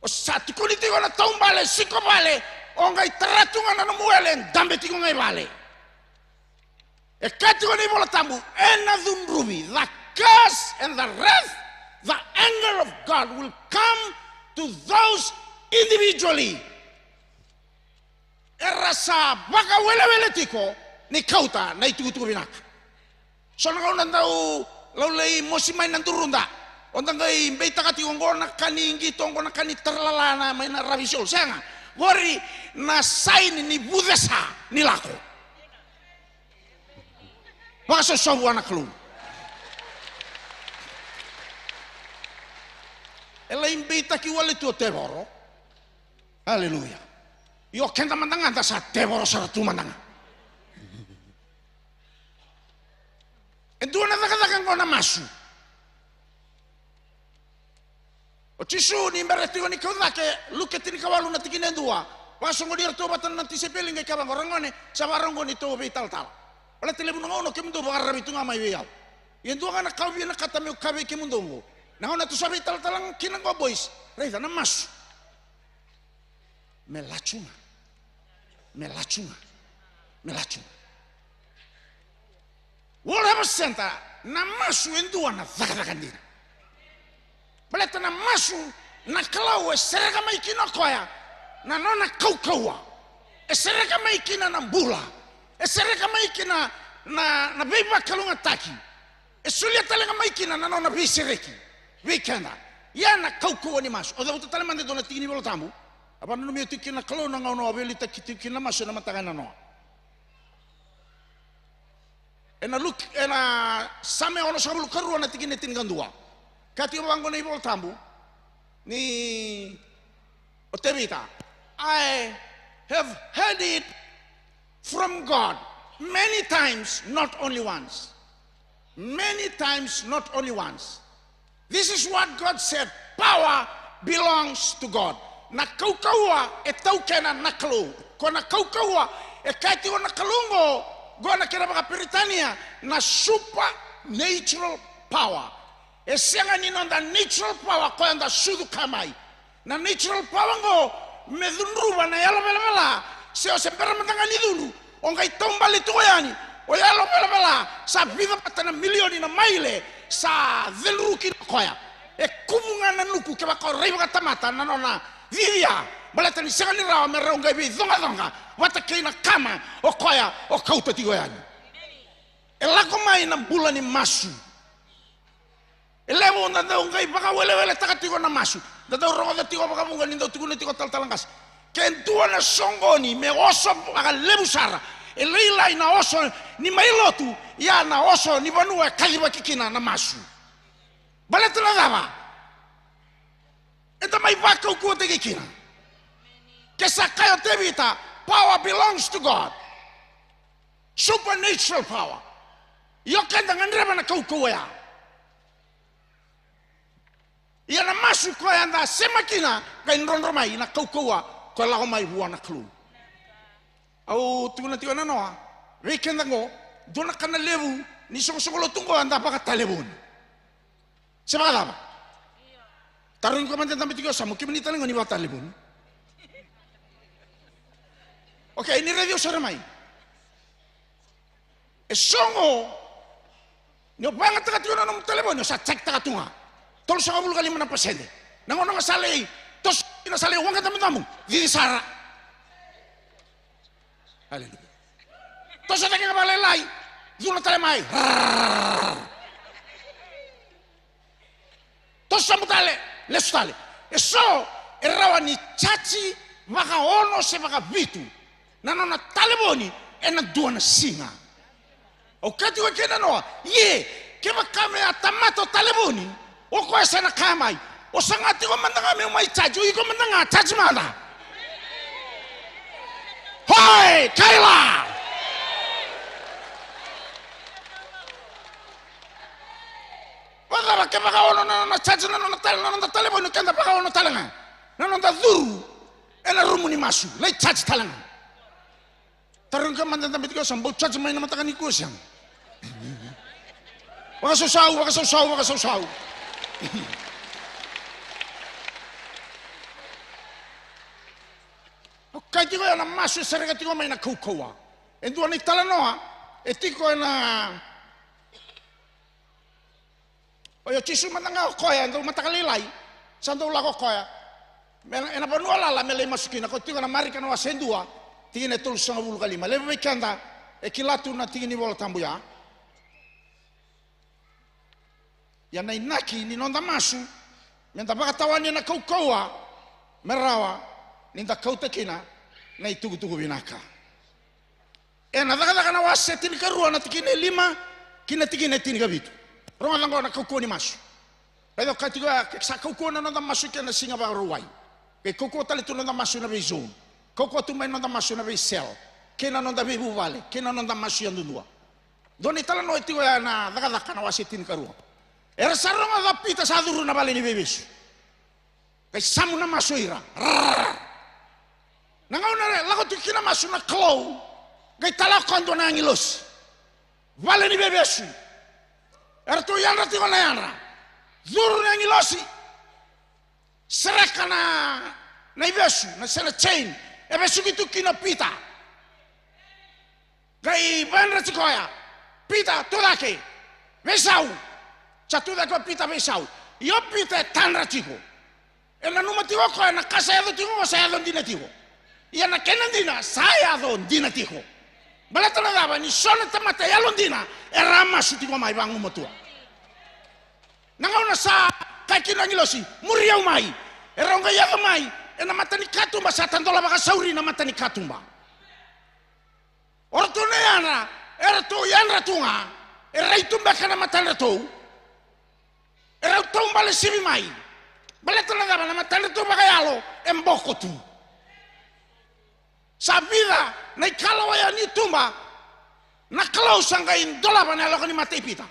O sa tukuni tiko na taubale, siko vale, o qai tara tu ga na nomu wele, dabe tiko ga i vale. E kaya tiko na iVola Tabu, ena cudruvi, the curse and the wrath, the anger of God will come to those individually. Era sa vakawelewele tiko ni kauta na itukutuku vinaka. So na gauna dau laulai mosi mai na duruda, o da qai beitaka tiko oqo na ka ni qito, oqo na ka ni taralala na mai na ravi solo, sega. Qori na saini ni vucesa ni lako. Vakasosovu vua na Kalou. E lai beitaki wale tu o tevoro. Aleluya. Io, keda mada ga da sa tevoro sara tu mada ga. E dua na cakacaka oqo na masu. O Jisu ni bera tiko ni kau cake, Luke tinikawalu na tikina e dua. Vakasoqoni iratou vata na tisaipeli qai kaya vaqo, ragone, sa vakarau oqo ni tou veitalatala. Baleta levu na gauna o kemudou vakararavi tu ga mai vei au. Ia e dua ga na ka au vinakata meu kaya vei kemudou oqo. Na gauna tou sa veitalatala kina oqo, boys, raica na masu. Me laju ga. Me laju ga. Me laju ga. World Harvest Centre, na masu e dua na cakacaka dina. Baleta na masu, na Kalou e sereka mai kina o koya na nona kaukauwa. E sereka mai kina na bula. E sereka mai kina na, na veivakalougatataki. E solia tale ga mai kina na nona veisereki vei keda. Ia na kaukauwa ni masu. O cavuta tale mada e dua na tiki ni Vola Tabu. A vakananumi tiko kina na Kalou na gauna o a veiliutaki tiko kina na masu ena mataka enanoa. Ena Luke, ena Same onosagavulu ka rua na tikina e tinikadua. Kaya tiko vaqo na iVola Tabu ni O Tevita, I have heard it from God many times, not only once. Many times, not only once. This is what God said, power belongs to God. Na kaukauwa e taukena na Kalou. Ko na kaukauwa e kaya tiko na Kalou qo, qo na kena vakaperitania na supernatural power. E sega ni noda natural power koya da sucu ka mai. Na natural power qo me cudruva na yalo velavela, se o se bera mada ga ni cudru, o qai taubale tiko yani o yalo velavela. Sa vica vata na milioni na maile sa cudru kina o koya. E kuvu ga na nuku kevaka o rai vakatamata na nona cicia, baleta ni sega ni rawa me rau qai veicoqacoqa vata kei na kama o koya o kauta tiko yani. E lako mai na bula ni masu. E levu da dau qai vakaweleweletaka tiko na masu. Da dau rogoca tiko vakavuqa ni dau tukuna tiko talatala qase, ke dua na soqoni me oso vakalevu sara, e lailai na oso ni mai lotu, ia na oso ni vanua e kacivaki kina na masu. Baleta na cava? Eda mai vakaukauwataki kina. Ke sa kaya o Tevita, power belongs to God. Supernatural power. Io, keda gadreva na kaukauwa ya. Ia na masu koya eda sema kina, qai drodro mai na kaukauwa koya lako mai vua na Kalou. Au tukuna tiko na noa vei keda qo, dua na ka na levu ni soqosoqo lotu qo eda vakatalevoni. Se vakacava? Tarogi koya mada e dabe tiko e yasamu, kemuni tale ga ni vakatalevoni? Okei, ni raici au sara mai. E soqo ni o vagataka tiko na nomu talevoni, o sa cakitaka tu ga tolusagavulu ka lima na pasede. Na gauna ga sa lai toso kina, sa lai waqa damudamu, cici sara. Aleluya. Toso cake ga vakalailai, cula tale mai. Toso sobu tale, lesu tale. E so e rawa ni caji vakaono se vakavitu na nona talevoni ena dua na siga. Au kaya tiko kei na noa, ie, kevaka me a tamata o talevoni, o koya sa na kaya mai, o saga tiko mada ga meu mai caji, o iko mada ga caji mada. Hoi, kaila! Vakacava ke vakaono na nona caji na nona tale, na noda talevoni, keda vakaono tale ga na noda curu ena rumu ni masu, lai caji tale ga. Tarogi koya mada e dabe tiko e yasamu, bau caji mai na mataka nikua se sega? Vakasausau, vakasausau, vakasausau. Au kaya tiko ya na masu e sereka tiko mai na kaukauwa. E dua na italanoa e tiko ena O, io, Jisu mada ga o koya e dau mataka lailai, sa dau lako o koya me, ena vanua lala me lai masu kina, ko tiko na Marika na wase e dua, tikina e tolusagavulu ka lima. Levu vei keda e kila tu na tiki ni Vola Tabu ya. Ia na inaki ni noda masu, meda vakatawani ena kaukauwa, me rawa ni da kauta kina na itukutuku vinaka. Ena Cakacaka na wase tinikarua na tikina e lima ki na tikina e tinikavitu. Rogoca oqo na kaukauwa ni masu. Raica o kaya tiko ya, ke sa kaukauwa na noda masu kei na siga Vakarauwai. Ke kaukauwa tale tu na noda masu ena vei zone. Kaukauwa tu mai na noda masu ena vei cell. Kei na noda veivuvale. Kei na noda masu yadudua. Dua na italanoa e tiko ya na Cakacaka na wase tinikarua. Era sa rogoca o Pita sa curu na vale ni veivesu. Qai samu na masu o ira. Rrrr. Na gauna e lako tiko kina masu na Kalou, qai tala o koya dua na agilosi. Vale ni veivesu. Eratou yadra tiko na yadra. Curu na agilosi. Sereka na, na ivesu, na sena chain. E vesuki tu kina o Pita. Qai vadra tiko koya. Pita, tu cake. Veisau. Sa tu cake o Pita veisau. Ia o Pita e tadra tiko. E nanuma tiko o koya na ka sa yaco tiko qo sa yaco dina tiko. Ia na kena dina sa yaco dina tiko. Baleta na cava? Ni so na tamata yalodina era a masu tiko mai vagumatua. Na gauna sa kaya kina na agilosi, muri au mai. Erau qai yaco mai ena matanikatuba, sa tadola vakasauri na matanikatuba. O ratou na yadra, eratou yadra tu ga, e rai tu beka na matadratou. Erau taubale sivi mai. Baleta na cava? Na matadratou vakayalo e boko tu. Sa vica na ikalawa yani tuba, na Kalou sa qai dolava na yaloka ni mata i Pita.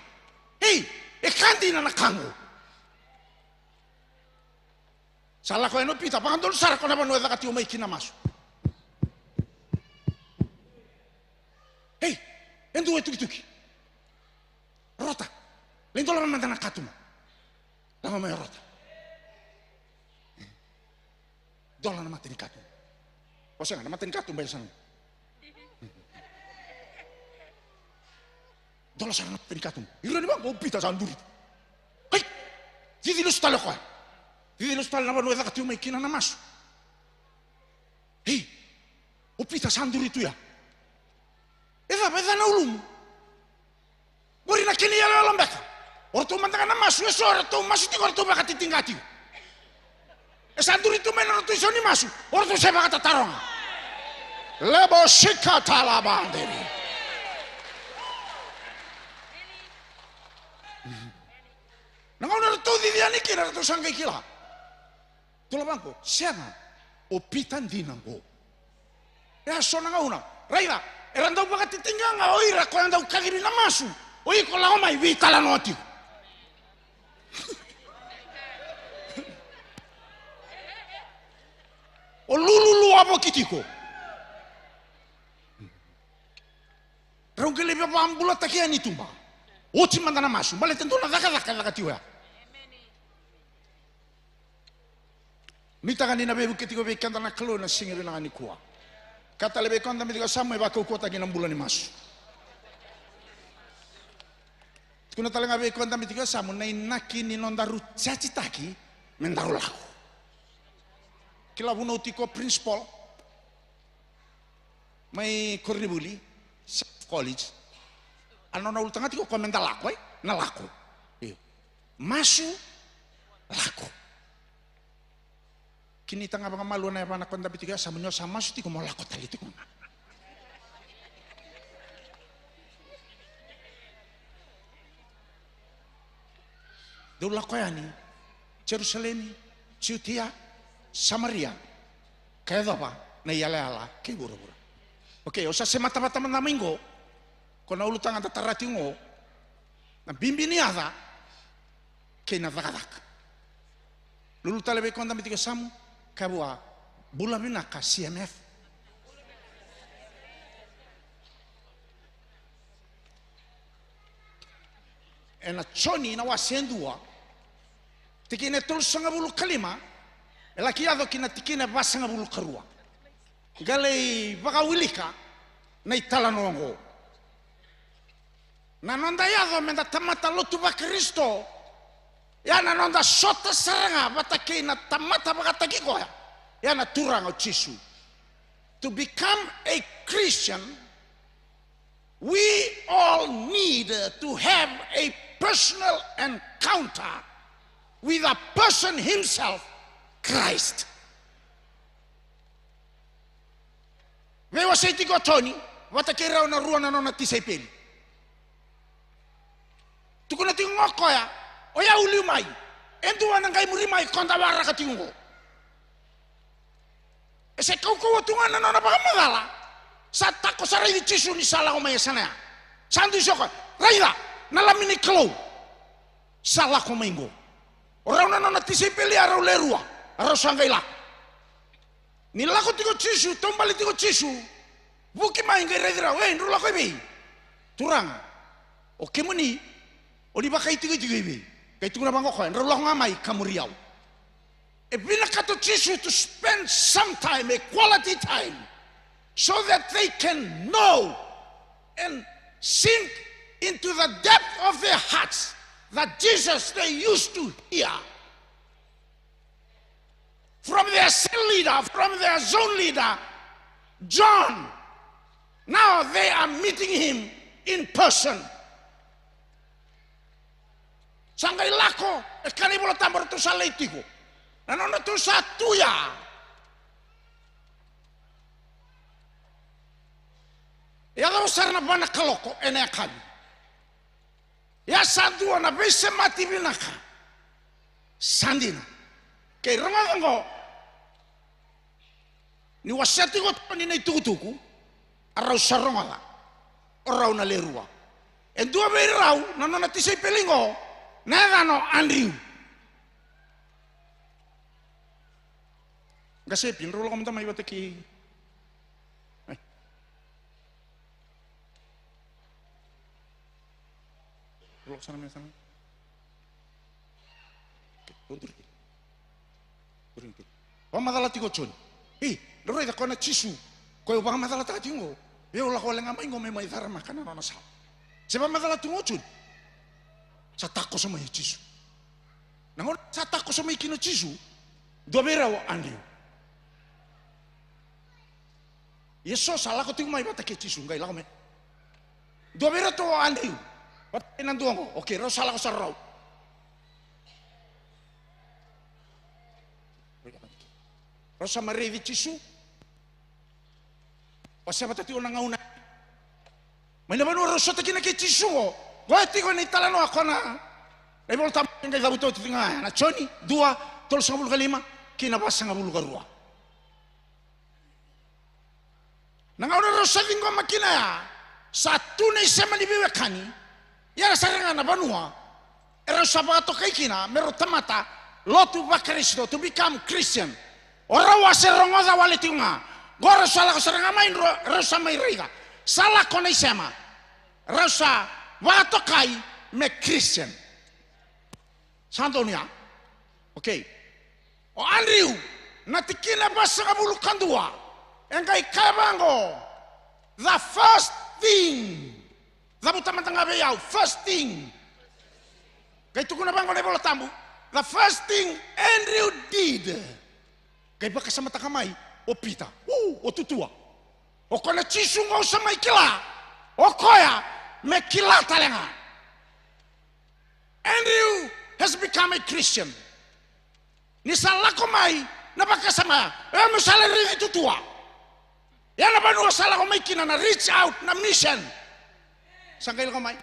Ei, e ka dina na ka qo. Sa lako yani o Pita, vakadodonu sara ko na vanua e caka tiko mai kina na masu. Ei, e dua e tukituki. Rota, lai dolava mada na katuba. Lako mai o Rota. Dola na mata ni katuba. O sega, na mata ni katuba e sa na. Dola sara na mata ni katuba. Ira ni vaqo, o Pita sa duri tu. Ai! Cici lesu tale o koya. Cici lesu tale na vanua e caka tiko mai kina na masu. Ei, o Pita sa duri tu ya. E cava, e ca na ulumu? Qori na kena iyaloyalo beka. O ratou mada ga na masu, e so o ratou masu tiko, o ratou vakatitiqa tiko. E sa duri tu mai na nodratou isau ni masu, o ratou se vakatataroga. Lebo sika talabanderi. Na gauna ratou cici yani kina, ratou sa qai kila. Tula vaqo, sega, o Pita dina qo. E a so na gauna, raica, era dau vakatitiqa ga o ira ko e dau kacivi na masu, o iko lako mai veitalanoa tiko. O lululu avoki tiko. Rau qai lai vavabulataki yani tuba. Oti mada na masu, baleta dua na cakacaka e caka tiko ya. Nuitaka ni na veivuke tiko vei keda na Kalou na siga vinaka nikua. Ka tale vei koya dabe tiko e yasamu, e vakaukauwataki na bula ni masu. Tukuna tale ga vei koya dabe tiko e yasamu na inaki ni nodaru jajitaki me daru lako. Kila vunau tiko o principal mai koronivuli, South College. A nona ulutaga tiko o koya me da lako, e? Na lako. Io. Masu, lako. Kinita ga vakamalua na yavana ko dabe tiko e yasamu ni o sa masu tiko mo lako tale tiko ga. Dou lako yani Jerusalemi, Jutia, Samaria, ka yacova na iyalayala kei vuravura. Okei, au sa semata vata mada mai qo, ko na ulutaga da tara tiko qo, na bibi ni yaca kei na cakacaka. Lulu tale vei koya dabe tiko e yasamu, kaya vua, bula vinaka C M F. Ena Joni na wase e dua, tikina e tolusagavulu ka lima, e laki yaco ki na tikina e vasagavulu ka rua. Qai lai vakawilika na italanoa oqo. Na noda yaco me da tamata lotu vaKarisito, ya na noda sota sara ga vata kei na tamata vakataki koya, ya na Turaga o Jisu. To become a Christian, we all need to have a personal encounter with a person himself, Christ. Veiwasei tiko o Joni vata kei rau na rua na nona tisaipeli. Tukuna tiko ga o koya, o yau liu mai, e dua na qai muri mai ko da waraka tiko oqo. E se kaukauwa tu ga na nona vakamacala, sa tako sara i Jisu ni sa lako mai e sana ya. Sa dusi o koya, raica, na Lami ni Kalou sa lako mai qo. O rau na nona tisaipeli a rau le rua, a rau sa qai lako. Ni lako tiko Jisu, taubale tiko Jisu, vuki mai qai raici rau, ei, drau lako i vei? Turaga, o kemuni, o ni vakaitikotiko i vei? Qai tukuna vaqo o koya, drau lako ga mai ka muri au. E vinakata o Jisu to spend some time, a quality time, so that they can know and sink into the depth of their hearts that Jesus they used to hear from their cell leader, from their zone leader, John. Now they are meeting him in person. Sa qai lako, e kaya na iVola Tabu ratou sa lai tiko. Na nodratou sa tu ya. E yacova sara na va na kaloko ena yakavi. Ia sa dua na veisemati vinaka. Sa dina. Kei rogoca oqo. Ni wasea tiko o Joni na itukutuku, a rau sa rogoca o rau na le rua. E dua vei rau na nona tisaipeli oqo na yacana o Adriu. Qasepi, drau lako mada mai vata kei, ai. Drau lako sara mai, sara mai. Duri kina. Duri kina. Vakamacala tiko o Joni. Ei, drau raica, koya na Jisu koya au vakamacalataka tiko oqo. Vei au lako wale ga mai oqo me mai caramaka na nona sala. Se vakamacala tu ga o Joni. Sa takoso mai o Jisu. Na gauna sa takoso mai kina o Jisu, dua vei rau o Adriu. Ia so sa lako tiko mai vata kei Jisu, qai lako mai. Dua vei iratou o Adriu vata kei na dua oqo. Okei, rau sa lako sara rau. Rau sa mai raici Jisu. Wasea vata tiko na gauna mai na vanua rau sota kina kei Jisu oqo. Oqo tiko na italanoa ko na, na iVolatabu e qai cavuta oti tiko ga na Joni dua, tolusagavulu ka lima kei na vasagavulu ka rua. Na gauna rau sa ciqoma kina ya, sa tu na isema ni veiwekani, ia era sara ga na vanua e rau sa vakatokai kina me rau tamata lotu vaKarisito, to become Christian. O rau a se rogoca wale tiko ga. Qo rau sa lako sara ga mai, rau sa mai raica. Sa lako na isema, rau sa vakatokai me Christian. Sa donu ya? Okei. O Adriu, na tikina vasagavulu ka dua, e qai kaya vaqo, the first thing. Cavuta mada ga vei au, first thing. Qai tukuna vaqo na iVolatabu, the first thing Andrew did. Qai vakasamataka mai o Pita, u, o tutua. O koya na Jisu qo au sa mai kila, o koya me kila tale ga. Andrew has become a Christian. Ni sa lako mai na vakasama, e, meu sa lai raici tutua. Ia na vanua sa lako mai kina na reach out, na mission. Sa qai lako mai.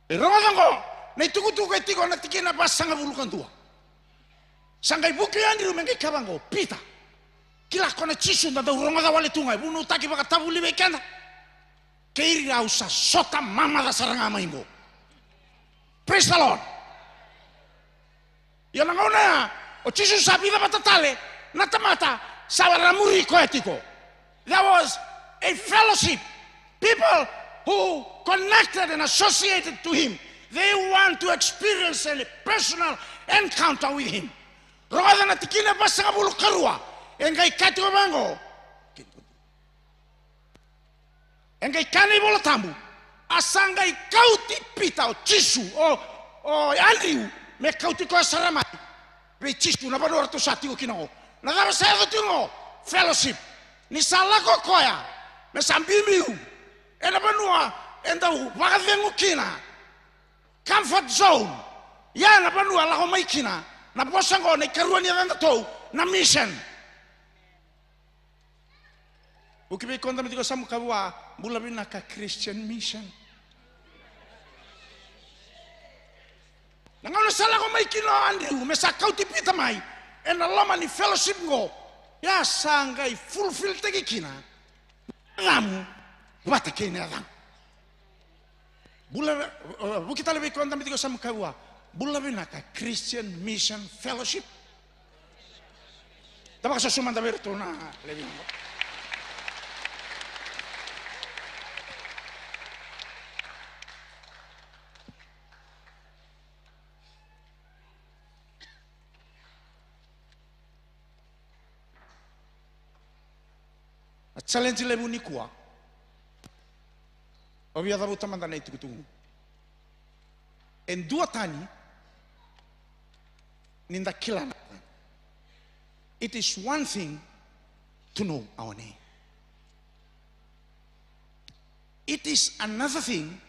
E rogoca oqo na itukutuku e tiko na tikina vasagavulu ka dua. Sa qai vuki o Adriu me qai kaya vaqo, Pita, kila ko na Jisu da dau rogoca wale tu ga, e vunautaki vakatavuli vei keda. Kei ira au sa sota mamaca sara ga mai qo. Praise the Lord. Ia na gauna ya, o Jisu sa vica vata tale na tamata sa ra muri koya tiko. There was a fellowship. People who connected and associated to him, they want to experience a personal encounter with him. Rogoca na tikina vasagavulu ka rua, e qai kaya tiko vaqo. E qai kaya na iVolatabu, a sa qai kauti Pita, o Jisu, o, o Adriu, me kauti koya sara mai vei Jisu na vanua ratou sa tiko kina oqo. Na cava sa yaco tiko oqo? Fellowship. Ni sa lako koya me sa biubiu ena vanua e dau vakacegu kina, comfort zone. Ia na vanua lako mai kina na vosa oqo, na ikarua ni yacadratou, na mission. Vuki vei koya dabe tiko, sa mu kaya vua, bula vinaka Christian Mission. Na gauna sa lako mai kina o Adriu me sa kauti Pita mai ena loma ni fellowship qo, ia sa qai fulfilltaki kina na yacamu vata kei na yacaqu. Bula, uh, vuki tale vei koya dabe tiko, sa mu kaya vua, bula vinaka Christian Mission Fellowship. Da vakasusu mada vei iratou na lewe qo. Na challenge levu nikua, au via cavuta mada na itukutuku. E duatani ni da kila na yacana. It is one thing to know our name. It is another thing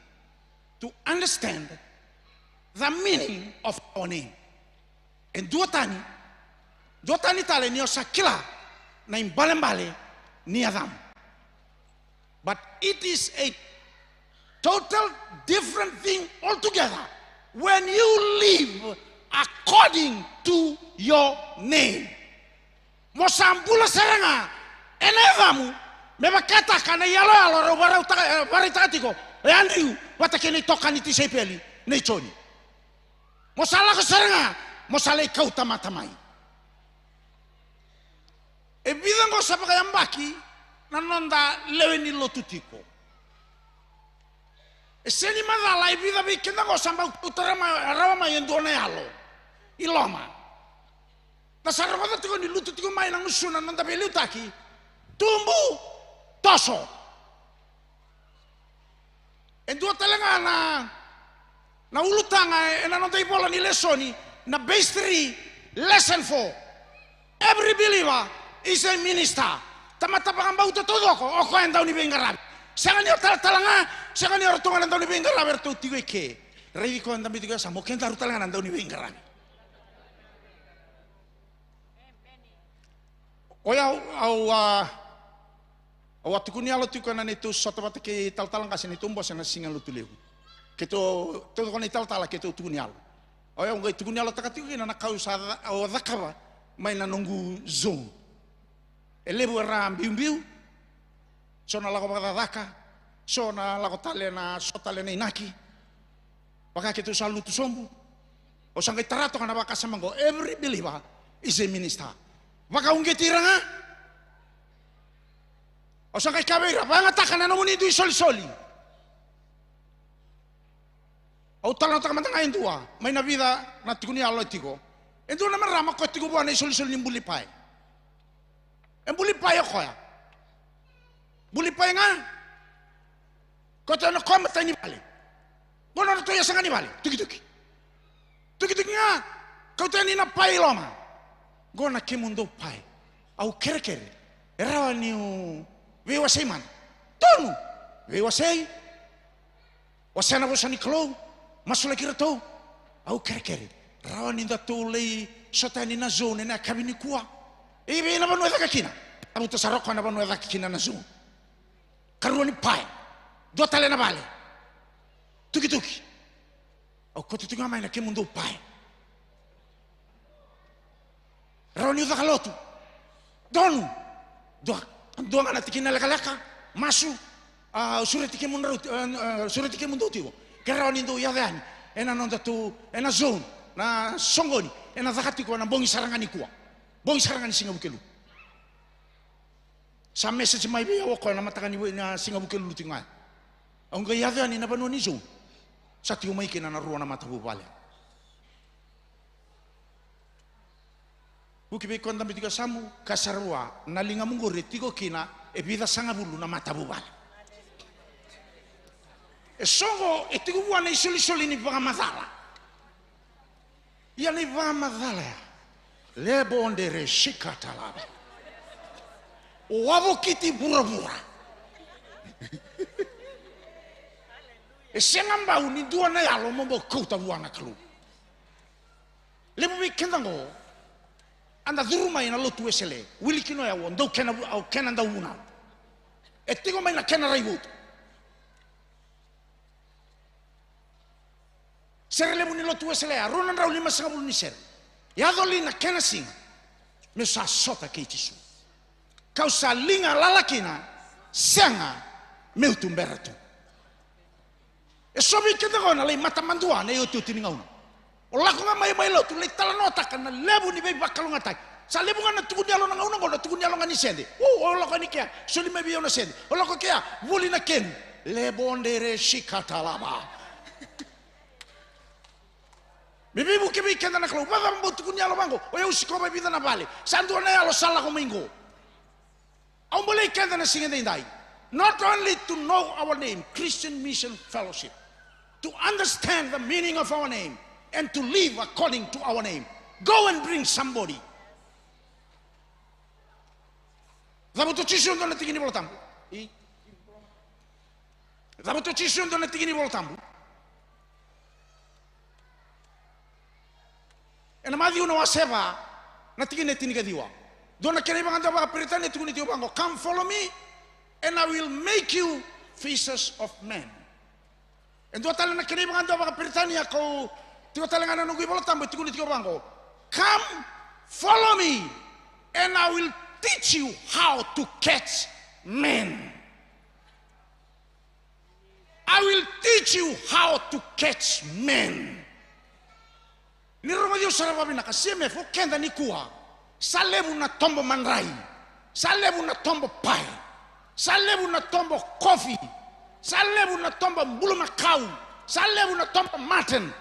to understand the meaning of our name. E duatani, duatani tale ni o sa kila na ibalebale ni yacamu. But it is a Total different thing altogether when you live according to your name. Mo sa bula sara ga ena yacamu, me vakataka na iyaloyalo rau varautaka, e, varaitaka tiko o Adriu vata kei na itokani tisaipeli nei Joni. Mo sa lako sara ga, mo sa lai kauta mata mai. E vica oqo sa vakayabaki na noda lewe ni lotu tiko. E sega ni macala, e vica vei keda oqo sa bau kauta rawa mai, rawa mai e dua na yalo i loma. Da sa rogoca tiko ni lutu tiko mai na gusuna na noda veiliutaki, tubu, toso. E dua tale ga na, na ulutaga ena noda ivola ni lesoni, na base three, lesson four. Every believer is a minister. Tamata vakabauta taucoko o koya e dau ni veiqaravi. Sega ni o talatala ga, sega ni o ratou ga na dau ni veiqaravi, eratou tiko eke. Raici koya e dabe tiko e yasamu, o kedaru tale ga na dau ni veiqaravi. O yau, au a, au a tukuni yalo tiko ena neitou sota vata kei talatala qase, neitou bose ena Siga Lotulevu. Keitou, taucoko na italatala keitou tukuni yalo. O yau qai tukuni yalotaka tiko kina na ka au sa ca-, au cakava mai na noqu zone. E levu era biubiu, so na lako vakacakacaka, so na lako tale na, so tale na inaki. Vaka keitou sa lutu sobu. Au sa qai tara toka na vakasama oqo, every believer is a minister. Vakauqeti ira ga. Au sa qai kaya vei ira, vakayagataka na nomuni dui solisoli. Au talanoataka mada ga e dua mai na vica na tukuni yalo e tiko. E dua na marama ko tiko vua na isolisoli ni buli pae. E buli pae o koya. Buli pae ga. Koto ena koya matai ni vale. Qo na nodratou yasana ni vale. Tukituki. Tukituki ga. Kauta yani na pae i loma. Qo na kemudou pae. Au kerekere. E rawa niu veiwasei mada. Donu. Veiwasei. Wasea na vosa ni Kalou, masulaki iratou. Au kerekere, rawa ni datou lai sota yani na zone ena yakavi nikua. E vei na vanua e caka kina? Cavuta sara o koya na vanua e caka kina na zone. Karua ni pae. Dua tale na vale. Tukituki. Au kauta tiko ga mai na kemudou pae. Rawa niu caka lotu. Donu. Dua, dua ga na tikina lekaleka. Masu. A, sureti kemudrau ti-, a, a, sureti kemudou tiko. Ke rawa ni dou yaco yani ena nodatou, ena zone, na soqoni, ena caka tiko ena bogi sara ga nikua. Bogi sara ga ni Siga Vukelulu. Sa message mai vei au o koya na mataka ni, na Siga Vukelulu tiko ga. Au qai yaco yani na vanua ni zone. Sa tiko mai kina na rua na matavuvale. Vuki vei koya dabe tiko e yasamu, kaya sara vua, na ligamu qori e tiko kina e vica sagavulu na matavuvale. E so oqo e tiko vua na isolisoli ni vakamacala. Ia na ivakamacala ya. Lebo dere shikatalaba. O wavokiti vuravura. E sega bau ni dua na yalo mo bau kauta vua na Kalou. Levu vei keda oqo, a da curu mai na lotu Wesele, wili kina o yau, o dau kena vu-, au kena dauvunau. E tiko mai na kena raivotu. Sere levu ni lotu Wesele, a rua na drau lima sagavulu ni sere. Yaco li na kena siga meu sa sota kei Jisu? Kau sa liga lala kina, sega meu tubera tu. E so vei keda oqo na lai matamadua na iotioti ni gauna. O lako ga mai, mai lotu, lai talanoataka na levu ni veivakalougatataki. Sa levu ga na tukuni yalo na gauna oqo, na tukuni yalo ga ni sede. O, o lako yani kea, soli mai vei au na sede. O lako kea, vuli na kemu. Lebo dere shikatalaba. Me veivuke vei keda na Kalou. Vakacava bau tukuni yalo vaqo? O yau sikova e vica na vale. Sa dua na yalo sa lako mai qo. Au bolei keda na siga edaidai. Not only to know our name, Christian Mission Fellowship, to understand the meaning of our name and to live according to our name. Go and bring somebody. Cavuta o Jisu e dua na tiki ni Vola Tabu. Cavuta o Jisu e dua na tiki ni Vola Tabu. Ena Maciu na wase va, na tikina e tinikaciwa. Dua na kena ivakadewataki vakaperitania e tukuni tiko vaqo, "Come follow me, and I will make you fishers of men." E dua tale na kena ivakadua vakaperitania kau tiko tale ga na noqu iVolatabu, e tukuni tiko vaqo: "Come, follow me, and I will teach you how to catch men." I will teach you how to catch men. Ni rogoci au sara vakavinaka, C M F, o keda nikua, sa levu na tobo madrai, sa levu na tobo pae, sa levu na tobo kofi, sa levu na tobo bulumakau, sa levu na tobo mutton.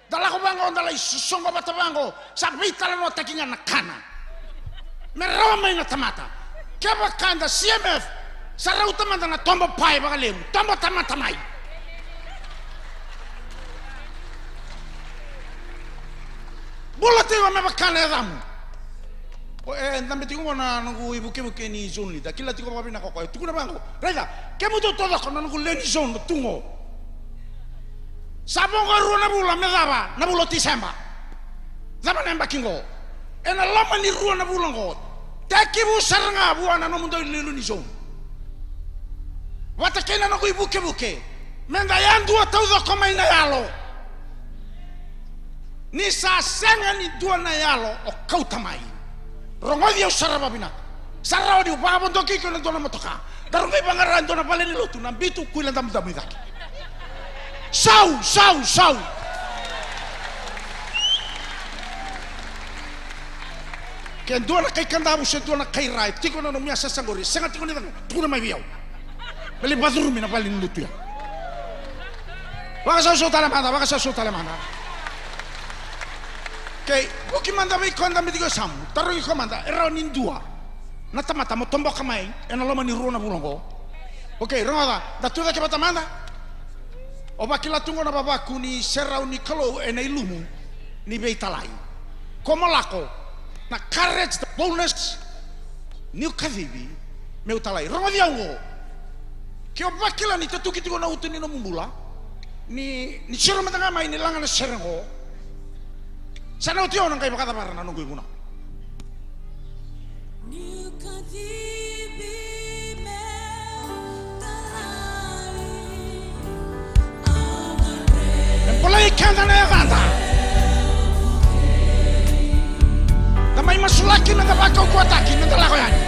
Da lako vaqo, da lai sosoqo vata vaqo, sa veitalanoataki ga na kana. Me rawa mai na tamata. Kevaka da C M F, sa rauta mada na tobo pae vakalevu, tobo tamata mai. Bula tiko me vaka na yacamu. O, e, dabe tiko qo na noqu ivukevuke ni zone leader. Kila tiko vakavinaka o koya. Tukuna vaqo. Raica, kemudou taucoko na noqu lewe ni zone tu qo. Sa vo qo e rua na vula me cava na vula o Tiseba. Cava na yabaki qo. Ena loma ni rua na vula qo, tekivu sara ga vua na nomudou iliuliu ni zone. Vata kei na noqu ivukevuke, meda yadua taucoko mai na yalo. Ni sa sega ni dua na yalo o kauta mai. Rogoci au sara vakavinaka. Sa rawa niu vakavodoki iko ena dua na motoka. Da roqi vaqara e dua na valenilotu na Bitu, Kuila, Damudamu i cake. Sau, sau, sau. Ke dua na kai Kadavu se dua na kai Ra e tiko na nomu yasayasa qori, sega tiko ni caka, tukuna mai vei au. Me lai vacurumi na valenilotu ya. Vakasausau tale mada, vakasausau tale mada. Kei vuki mada vei koya dabe tiko e yasamu, tarogi koya mada, e rawa ni dua na tamata mo toboka mai ena loma ni rua na vula oqo? Okei, rogoca, da tu cake vata mada. O vakila tu qo na vavaku ni serau ni Kalou ena ilumu ni veitalai. Ko mo lako, na courage, the boldness, niu kacivi meu talai. Rogoci au qo. Ke o vakila ni tatuki tiko na uto ni nomu bula, ni, ni siro mada ga mai ni laga na sere qo, sa na oti au na qai vakacavara na noqu ivunau. Me bolei keda na yacada. Da mai masulaki, meda vakaukauwataki, meda lako yani.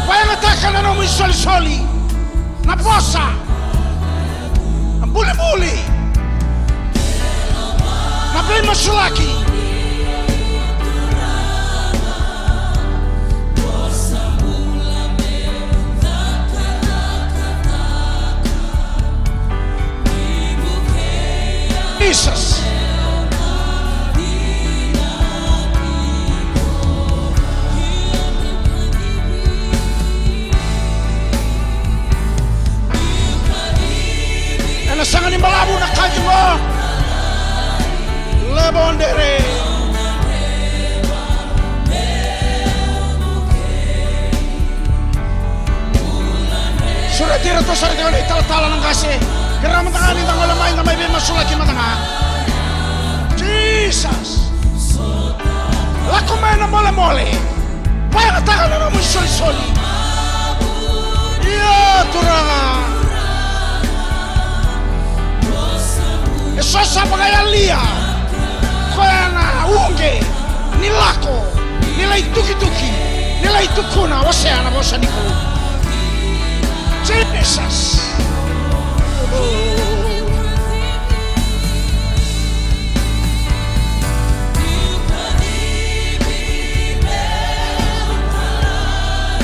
Vakayagataka na nomu isolisoli, na vosa, na bulibuli, na veimasulaki. Jesus. Ena sega ni balavu na kaci qo. Lebondere. Sureti iratou sara tiko na italatala na qase. Kerea mada ga ni da gole mai, da mai veimasulaki mada ga. Jesus. Lako mai na molemole. Vakayagataka na nomu isolisoli. Ia Turaga. Eso sa vakayalia koya na uqe ni lako, ni lai tukituki, ni lai tukuna, wasea na vosa ni Kalou. Jesus.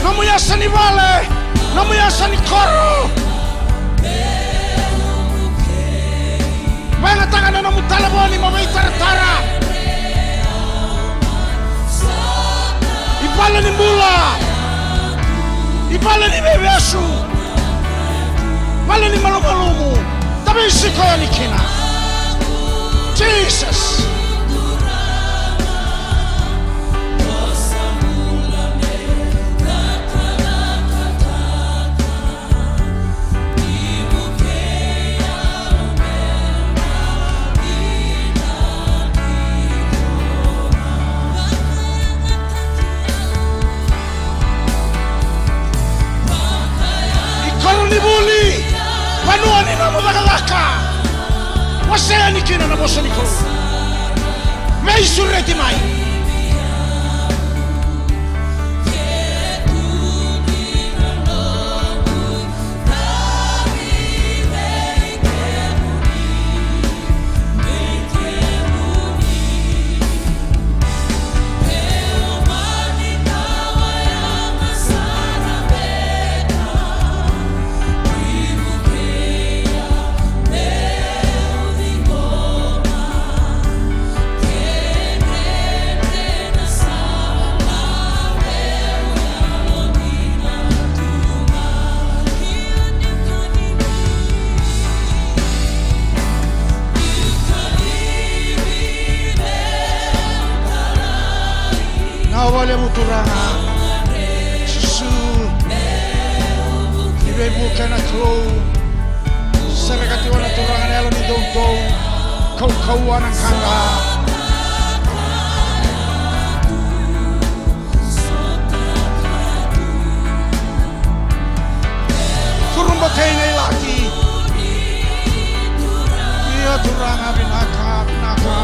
Nomu yasa ni vale, nomu yasa ni koro. Vakayagataka na nomu talevoni mo veitaratara. I vale ni bula, i vale ni veivesu, vale ni malumalumu, da veisiko yani kina. Jesus. I koro ni vu Vosa ni Kalou. Veisureti mai. Vinaka vakalevu Turaga Jisu. Ni veivuke na Kalou. Sereka tiko na Turaga na yalo ni doudou. Kaukauwa na qaqa. Curubatei na ilati. Ia Turaga vinaka, vinaka.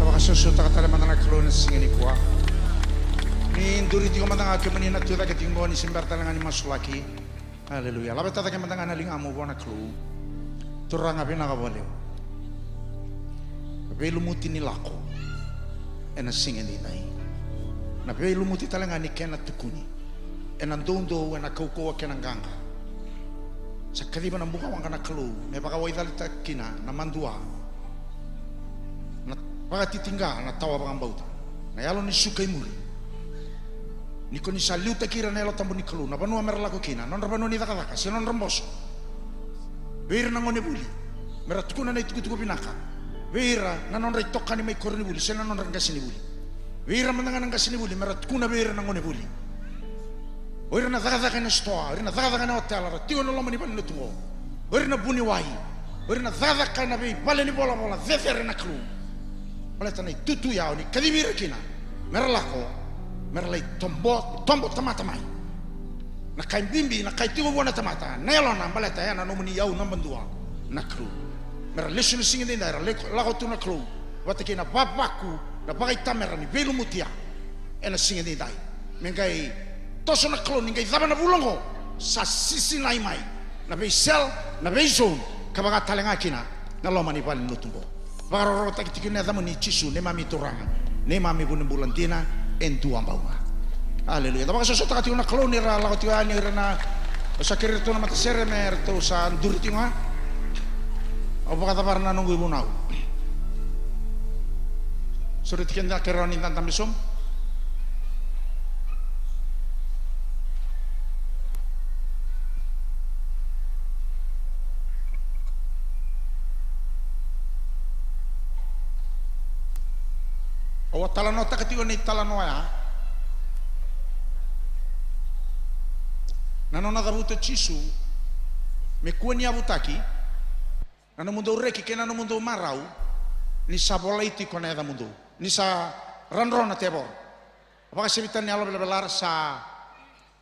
Da vakasosomitaka tale mada na Kalou ena siga nikua. Ni duri tiko mada ga kemuni na tu cake tiko qo, ni se bera tale ga ni masulaki. Aleluya. Laveta cake mada ga na ligamu vua na Kalou. Turaga vinaka vakalevu. Veilumuti ni lako ena siga edaidai. Na veilumuti tale ga ni kena tukuni ena doudou, ena kaukauwa kei na qaqa. Sa kaciva na bukawaqa na Kalou me vakawaicalataki kina na madua, na vakatitiqa, na tawa vakabauta, na yalo ni suka i muri. Ni ko ni sa liutaki ira na Yalo Tabu ni Kalou, na vanua mera lako kina, na nodra vanua ni cakacaka se na nodra boso. Vei ira na gonevuli mera tukuna na itukutuku vinaka vei ira na nodra itokani mai koronivuli se na nodra qasenivuli. Vei ira mada ga na qasenivuli mera tukuna vei ira na gonevuli. O ira na cakacaka ena sitoa, o ira na cakacaka ena otela, ra tiko ena loma ni vale ni lotu qo. O ira na vuniwai, o ira na cakacaka ena veivale ni volavola cecere na Kalou. Baleta na itutu ya o ni kacivi ira kina mera lako, mera lai tobo, tobo tamata mai. Na ka e bibi, na ka e tiko vua na tamata, na yalona, baleta ya na nomuni iyau naba dua na Kalou. Mera lesu na siga edaidai, ra lako, lako tu na Kalou vata kei na vavaku, na vakaitamera ni veilumuti ya ena siga edaidai. Me qai toso na Kalou, ni qai cava na vula oqo, sa sisinai mai na veisel, na veizone, ka vaka tale ga kina na loma ni vale ni lotu oqo. Vakarokorokotaki tiko na yacamuni Jisu, neimami Turaga, neimami vunibula dina e duabau ga. Aleluya. Da vakasosomitaka tiko na Kalou ni ra lako tiko yani o ira na Au sa kerei iratou na matasere me ratou sa duri tiko ga. Au vakacavara na noqu ivunau. Sureti keda ke rawa ni da dabe sobu. Au a talanoataka tiko na italanoa ya. Na nona cavuta o Jisu me kua ni yavutaki na nomudou reki kei na nomudou marau, ni sa volai tiko na yacamudou, ni sa radro na tevoro. Vakasevitani na yalo velavelara sa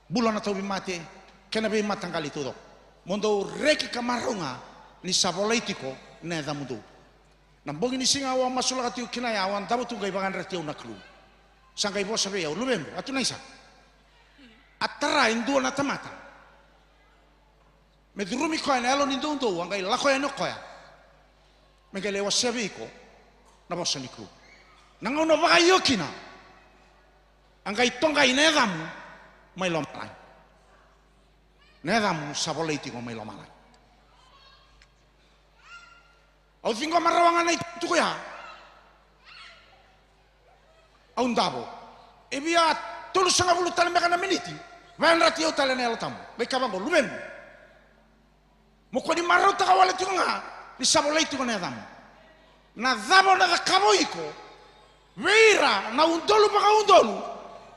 bula na tauvimate kei na veimataqali taucoko. Mo dou reki ka marau ga ni sa volai tiko na yacamudou. Na bogi ni siga au a masulaka tiko kina ya, au a davo tu qai vakayadrati au na Kalou. Sa qai vosa vei au, luvequ, Atunaisa, a tara e dua na tamata me curumi koya na yalo ni doudou, a qai lako yani o koya me qai lai wasea vei iko na vosa ni Kalou. Na gauna vakaio kina, a qai toqai na yacamu mai lomalagi. Na yacamu sa volai tiko mai lomalagi. Au ciqoma rawa ga na itukutuku ya. Au davo. E via tolusagavulu tale beka na miniti, vakayadrati au tale na Yalo Tabu. Qai kaya vaqo, luvequ, mo kua ni marautaka wale tiko ga ni sa volai tiko na yacamu. Na cava o na cakava o iko vei ira na udolu vakaudolu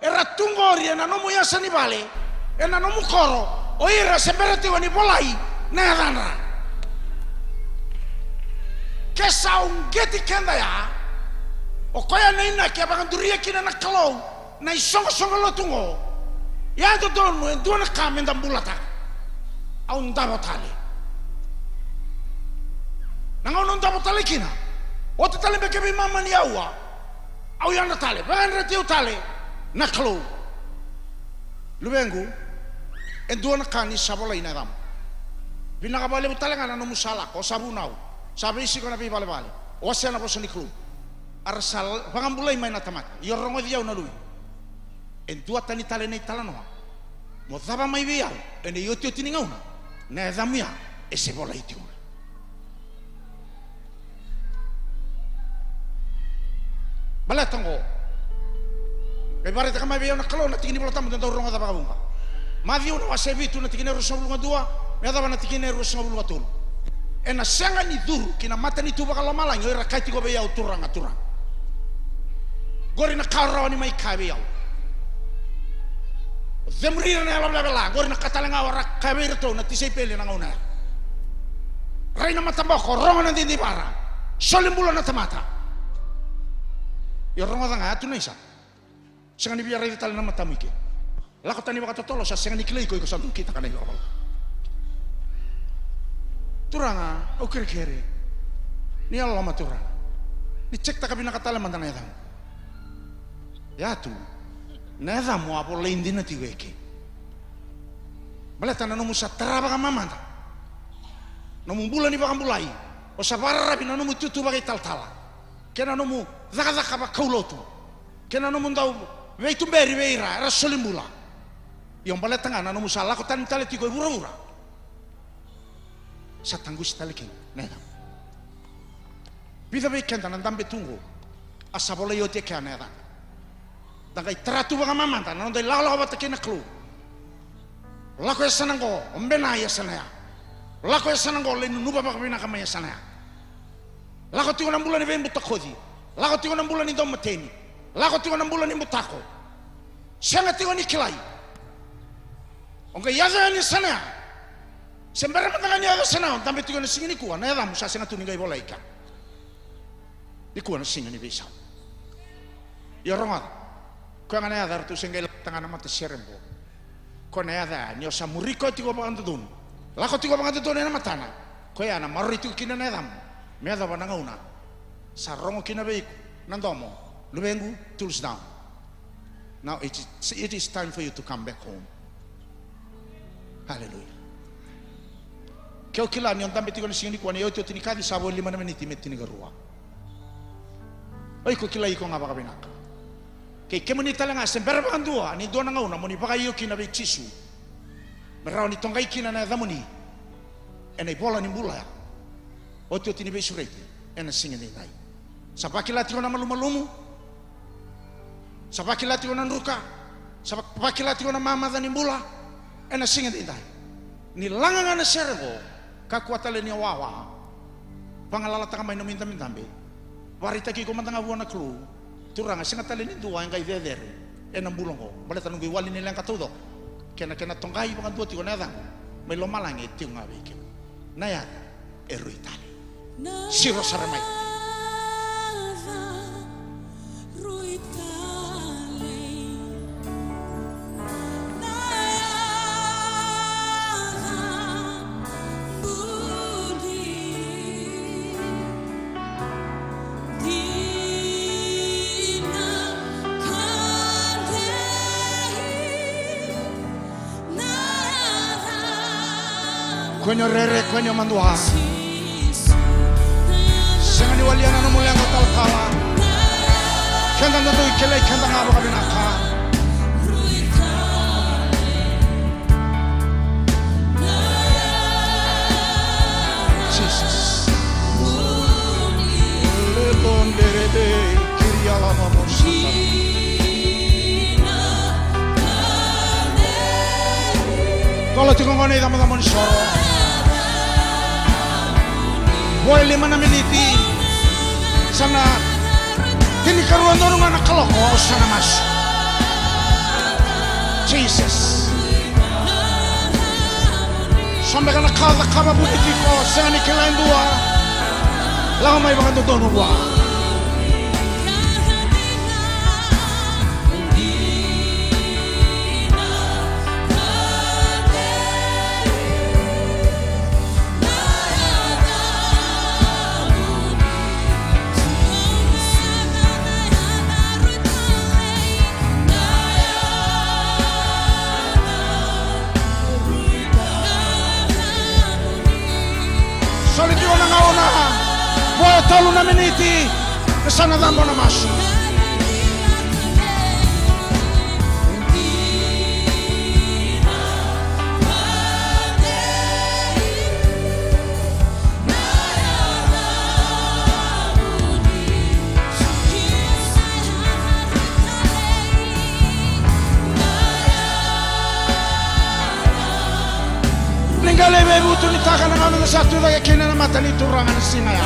era tu qori ena nomu yasa ni vale, ena nomu koro, o ira se bera tiko ni volai na yacadra? Ke sa uqeti keda ya, o koya na inaki e vakaduria kina na Kalou na isoqosoqo lotu oqo. Ia e dodonu e dua na ka me da bulataka. Au davo tale. Na gauna au davo tale kina, oti tale beka e veimama ni aua, au yadra tale, vakayadrati au tale na Kalou. Luvequ, e dua na ka ni sa volai na yacamu. Vinaka vakalevu tale ga na nomu sa lako, o sa vunau, sa veisiko na veivalevale, o wasea na vosa ni Kalou. A ra sa vakabulai mai na tamata. Io, rogoci au na luve. E duatani tale na italanoa. Mo cava mai vei au ena iotioti ni gauna, na yacamu ya e se volai tiko ga. Baleta oqo, qai vakaraitaka mai vei au na Kalou na tiki ni Vola Tabu, da dau rogoca vakavuqa. Maciu na wase vitu na tikina e ruasagavulu ka dua me yacova na tikina e ruasagavulu ka tolu. Ena sega ni curu ki na matanitu vakalomalagi o ira kaya tiko vei au, Turaga, Turaga. Qori na ka o rawa ni mai kaya vei au. O cemuri ira na yalo velavela. Qori na ka tale ga o ra kaya vei iratou na tisaipeli ena gauna ya. Rai na mataboko, rogo na didivara, soli bula na tamata. Io, rogoca ga, Atunaisa. Sega ni via raica tale na matamu i ke. Lako tani vakatotolo, sa sega ni kilai iko, iko sa dau kitaka na ivalavala. Turaga, au kerekere. Ni yalololoma, Turaga. Ni cekitaka vinaka tale mada na yacamu. Ia tu, na yacamu a volai dina tiko eke. Baleta na nomu sa tara vakamamada, nomu bula ni vakabulai, o sa vakararavi na nomu itutu vakaitalatala kei na nomu cakacaka vakaulotu kei na nomu dau veituberi vei ira era soli bula. Io, baleta ga na nomu sa lako tani tale tiko e vuravura, sa taqusi tale kina na yacamu. Vica vei keda na dabe tu oqo, a sa volai oti e kea na yacada. Da qai tara tu vakamamada na noda ilakolako vata kei na Kalou. Lako e yasana oqo, o Bena e yasana ya. Lako e yasana oqo, lai nunuva vakavinaka mai yasana ya. Lako tiko na bula ni veibutakoci. Lako tiko na bula ni daumateni. Lako tiko na bula ni butako. Sega tiko ni kilai. O qai yaco yani e yasana ya. Se bera mada ga ni yaco e yasana ya, o dabe tiko ena siga nikua, na yacamu sa sega tu ni qai volai kea. Nikua na siga ni veisau. Ia rogoca. Koya ga na yaca eratou se qai lako tale ga na matasere oqo. Koya na yaca ya, ni o sa muri koya tiko vakadodonu, lako tiko vakadodonu ena matana, koya na maroroi tiko kina na yacamu me yacova na gauna sa rogo kina vei iko na domo, luvequ, tools down. Now it is, it is time for you to come back home. Hallelujah. Ke o kila ni o dabe tiko na siga nikua, na iotioti ni kaci sa vo e lima na miniti me tinikarua. O iko kilai iko ga vakavinaka. Kei kemuni tale ga se bera vakadua ni dua na gauna mo ni vakaio kina vei Jisu. me rawa ni toqai kina na yacamuni ena ivola ni bula otioti ni veisureti ena siga edaidai. Sa vakila tiko na malumalumu, sa vakila tiko na druka, sa va-, vakila tiko na mamaca ni bula ena siga edaidai. Ni laga ga na sere oqo, kakua tale ni wawa. Vagalalataka mai nomu idabedabe. Vakaraitaki iko mada ga vua na Kalou. Turaga, sega tale ni dua e qai cecere ena bula oqo baleta noqu iwali ni leqa taucoko kei na kena toqai vakadua tiko na yacaqu mai lomalagi e tiko ga vei kemuni. Na yaca e rui tale. Siro sara mai. Kua ni o rere, kua ni o madua. Sega ni walia na nomu leqa talatala. Keda da dau kilai keda ga vakavinaka. Jesus. Lebonderebe kirialama mosata. Tola tiko qo na icabocabo ni soro. Vo e lima na miniti. Sa na tinikarua donu ga na kaloko, au sa na masu. Jesus. So beka na ka o cakava vuni tiko, sega ni kila e dua. Lako mai vakadodonu vua. Soli tiko na gauna. Vo e tolu na miniti. Me sa na cabo na masu. Ni qai lai veivutunitaka na gauna da sa tu cake kina na mata ni Turaga na siga ya.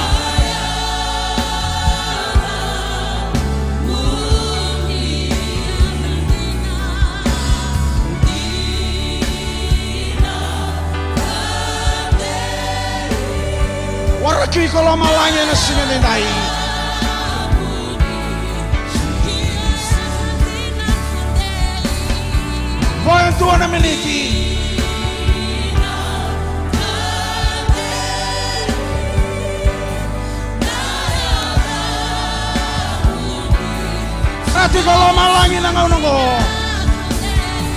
Waraki iko lomalagi ena siga edaidai. Vo e dua na miniti. Sa tiko lomalagi na gauna oqo.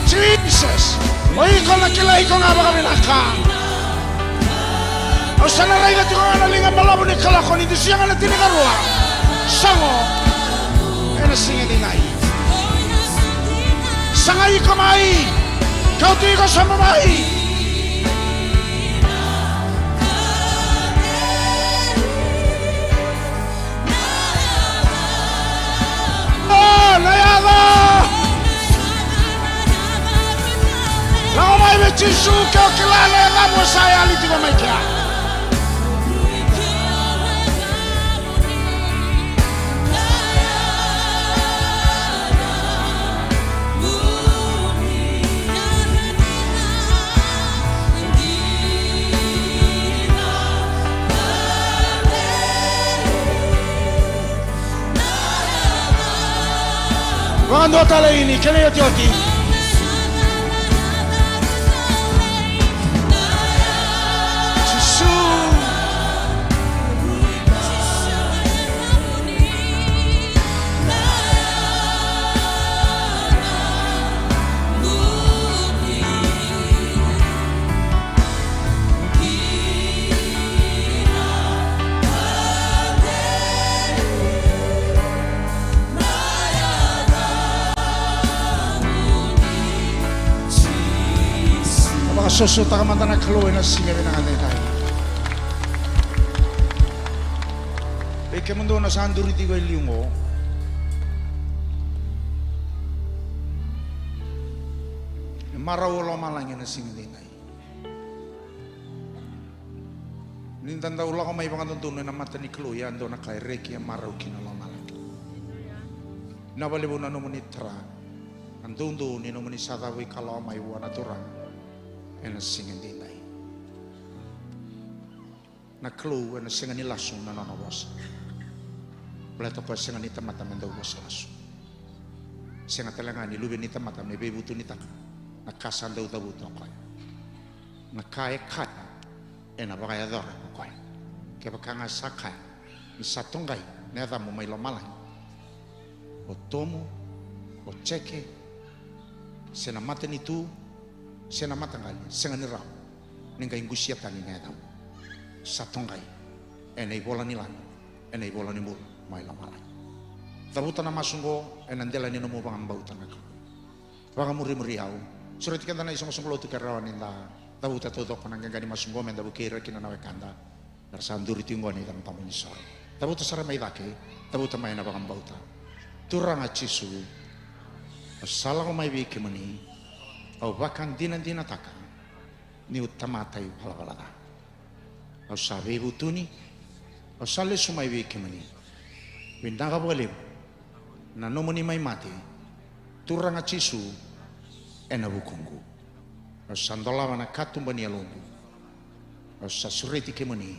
Jesus. O iko na kilai iko ga vakavinaka. Au sa na raica tiko ga na liga balavu ni kaloko ni dusia ga na tinikarua. Sogo. Ena siga edaidai. Sagai iko mai. Kauti iko sobu mai. O, na yaca. Lako mai vei Jisu ke o kila na yacamu sa yali tiko mai kea. Vakadua tale ini, kena iotioti. Jisu. Sosomitaka mada na Kalou ena siga vinaka edaidai. Vei kemudou na sa duri tiko e liu qo, e marau o lomalagi ena siga edaidai. Ni da dau lako mai vakadodonu ena mata ni Kalou, ia dua na ka e reki, e marau kina lomalagi. Vinaka vakalevu na nomuni tara na doudou ni nomuni sa cavuikalawa mai vua na Turaga ena siga edaidai. Na Kalou ena sega ni lasu na nona vosa. Baleta o koya sega ni tamata me dau vosa lasu. Sega tale ga ni luve ni tamata me veivutunitaka na ka sa dau cavuta o koya. Na ka e kaya ena vakayacora ko koya. Kevaka ga sa kaya ni sa toqai na yacamu mai lomalagi, o Tomu, o Jeke, se na matanitu, se na mataqali, sega ni rawa ni qai qusia tani na yacamu. Sa toqai ena ivola ni lami, ena ivola ni bula mai lomalagi. Cavuta na masu oqo ena dela ni nomu vakabauta na Kalou. Vakamurimuri au. Sureti keda na isoqosoqo lotu ke rawa ni da cavuta taucoko na qaqa ni masu oqo me da vukei ira kina na wekada era sa duri tiko oqo ena icabocabo ni soro. Cavuta sara mai cake, cavuta mai ena vakabauta. Turaga Jisu, au sa lako mai vei kemuni, au vakadinadinataka niu tamata ivalavala ca. Au sa veivutuni, au sa lesu mai vei kemuni. Vinaka vakalevu na nomuni mai mate, Turaga Jisu, ena vukuqu. Au sa dolava na katuba ni yaloqu. Au sa sureti kemuni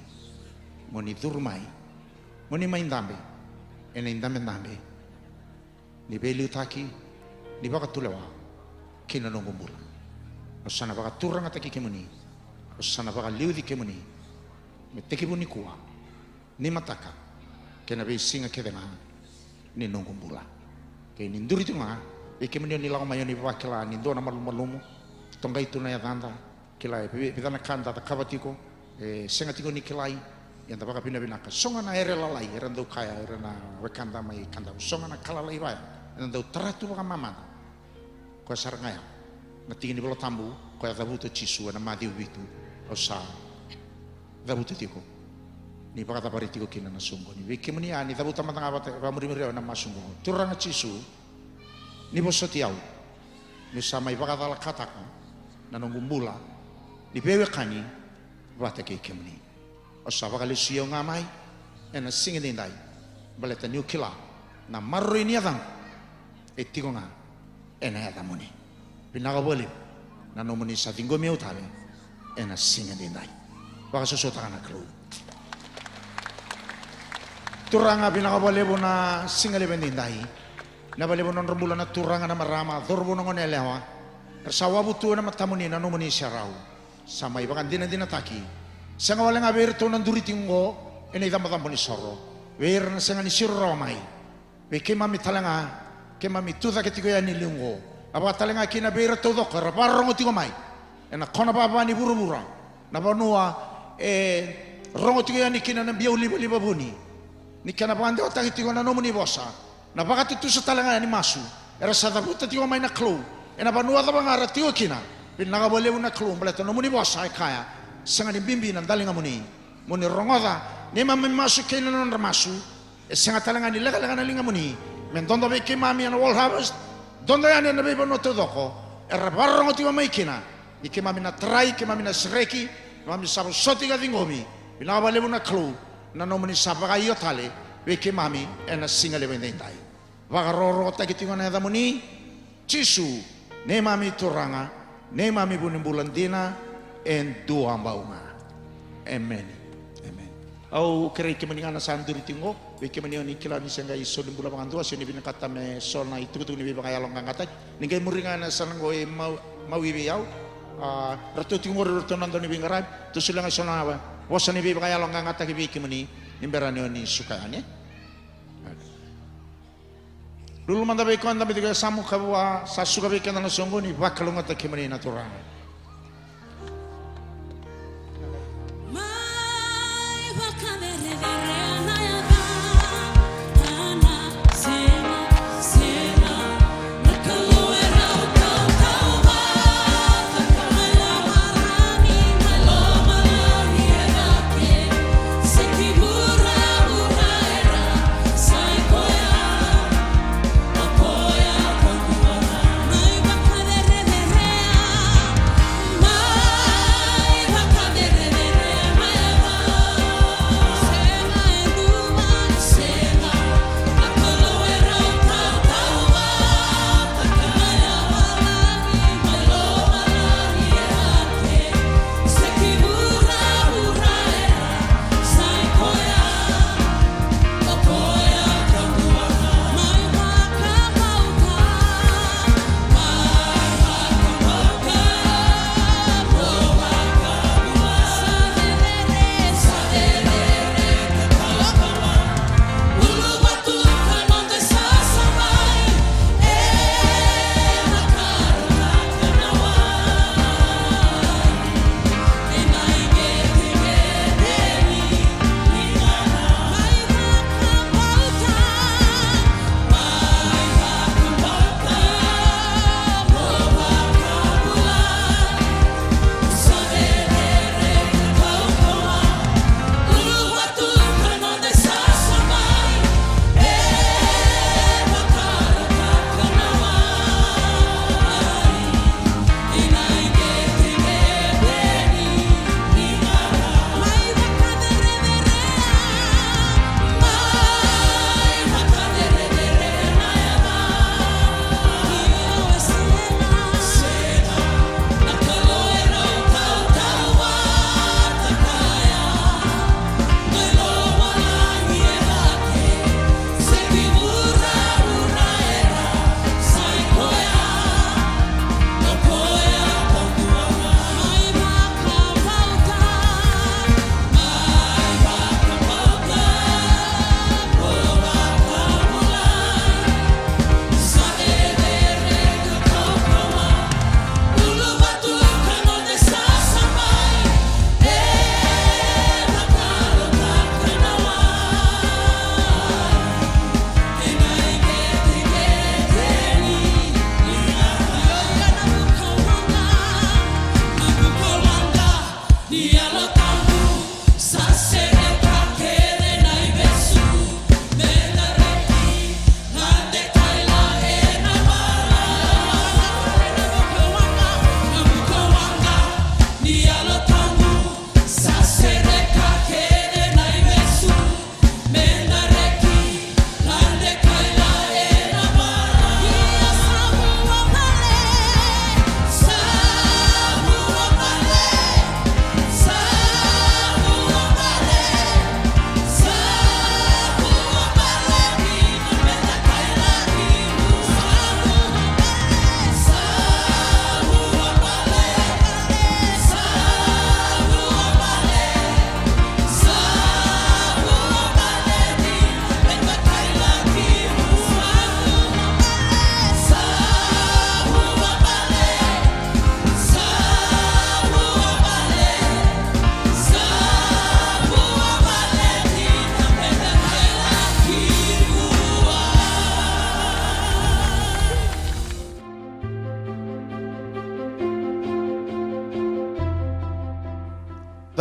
mo ni curu mai, mo ni mai dabe ena idabedabe ni veiliutaki, ni vakatulewa ki na noqu bula. Au sa na vakaturagataki kemuni. Au sa na vakaliuci kemuni me tekivu nikua, nimataka, kei na veisiga kece ga ni noqu bula. Kei ni duri tiko ga vei kemuni, o ni lako mai, o ni vakila ni dua na malumalumu, toqai tu na yacada, kila e vi-, vica na ka da cakava tiko e sega tiko ni kilai. Ia da vakavinavinaka. So ga na ere lalai era dau kaya, era na wekada mai Kadavu, so ga na ka lalai vaya eda dau tara tu vakamamada. Koya sara ga ya na tiki ni Vola Tabu, koya cavuta o Jisu ena Maciu vitu, au sa cavuta tiko. Ni vakacavari tiko kina na soqoni. Vei kemuni ya ni cavuta mada ga vata, vakamurimuri au ena masu oqo. Turaga Jisu, ni vosoti au niu sa mai vakacalakataka na noqu bula ni veiwekani vata kei kemuni. Au sa vakalesuya au ga mai ena siga edaidai, baleta niu kila na maroroi ni yacaqu e tiko ga ena yacamuni. Vinaka vakalevu na nomuni sa ciqomi au tale ena siga edaidai. Vakasosomitaka na Kalou. Turaga, vinaka vakalevu na siga levu edaidai. Vinaka vakalevu na nodra bula na turaga, na marama, cauravou, na goneyalewa era sa wavu tu ena matamuni na nomuni serau. Sa mai vakadinadinataki, sega wale ga vei iratou na duri tiko oqo ena icabocabo ni soro, vei ira na sega ni siro rawa mai, vei keimami tale ga, keimami tu cake tiko yani e liu oqo. A vaka tale ga kina vei ira taucoko era vakarorogo tiko mai ena kona vava ni vuravura, na vanua e rogo tiko yani kina na biau livaliva vuni, ni kena vakadewataki tiko na nomuni vosa. Na vakatutusa tale ga ni masu era sa cavuta tiko mai na Kalou, ena vanua cava ga era tiko kina. Vinaka vakalevu na Kalou, baleta nomuni vosa e kaya, sega ni bibi na daligamuni. Mo ni rogoca, neimami masu kei na nodra masu. E sega tale ga ni lekaleka na ligamuni me dodo vei keimami ena World Harvest, dodo yani ena veivanua taucoko era vakarorogo tiko mai kina. Ni keimami na tarai, keimami na sereki, keimami sa vosoti ka ciqomi. Vinaka vakalevu na Kalou na nomuni sa vakaio tale vei keimami ena siga levu edaidai. Vakarokorokotaki tiko na yacamuni, Jisu, neimami Turaga, neimami vunibula dina e duabau ga. Emeni. Emeni. Au kerei kemuni ga na sa duri tiko oqo, vei kemuni o ni kila ni se qai soli bula vakadua, se ni vinakata me so na itukutuku ni veivakayaloqaqataki, ni qai muri ga ena yasana oqo e mau, mau i vei au. A, ratou tiko oqori ratou na dau ni veiqaravi, tou solia ga so na vosa ni veivakayaloqaqataki vei kemuni ni bera ni o ni suka yani. Lulu mada vei koya dabe tiko e yasamu ka vua sa suka vei keda na soqoni, vakalougatataki kemuni na Turaga.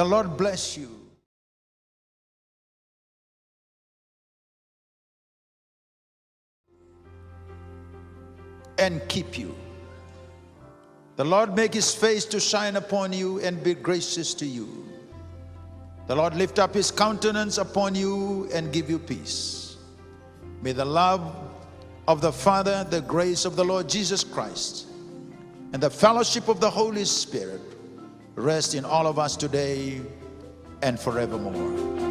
Lord bless you and keep you. The Lord make his face to shine upon you and be gracious to you. The Lord lift up his countenance upon you and give you peace. May the love of the Father, the grace of the Lord Jesus Christ, and the fellowship of the Holy Spirit rest in all of us today and forevermore.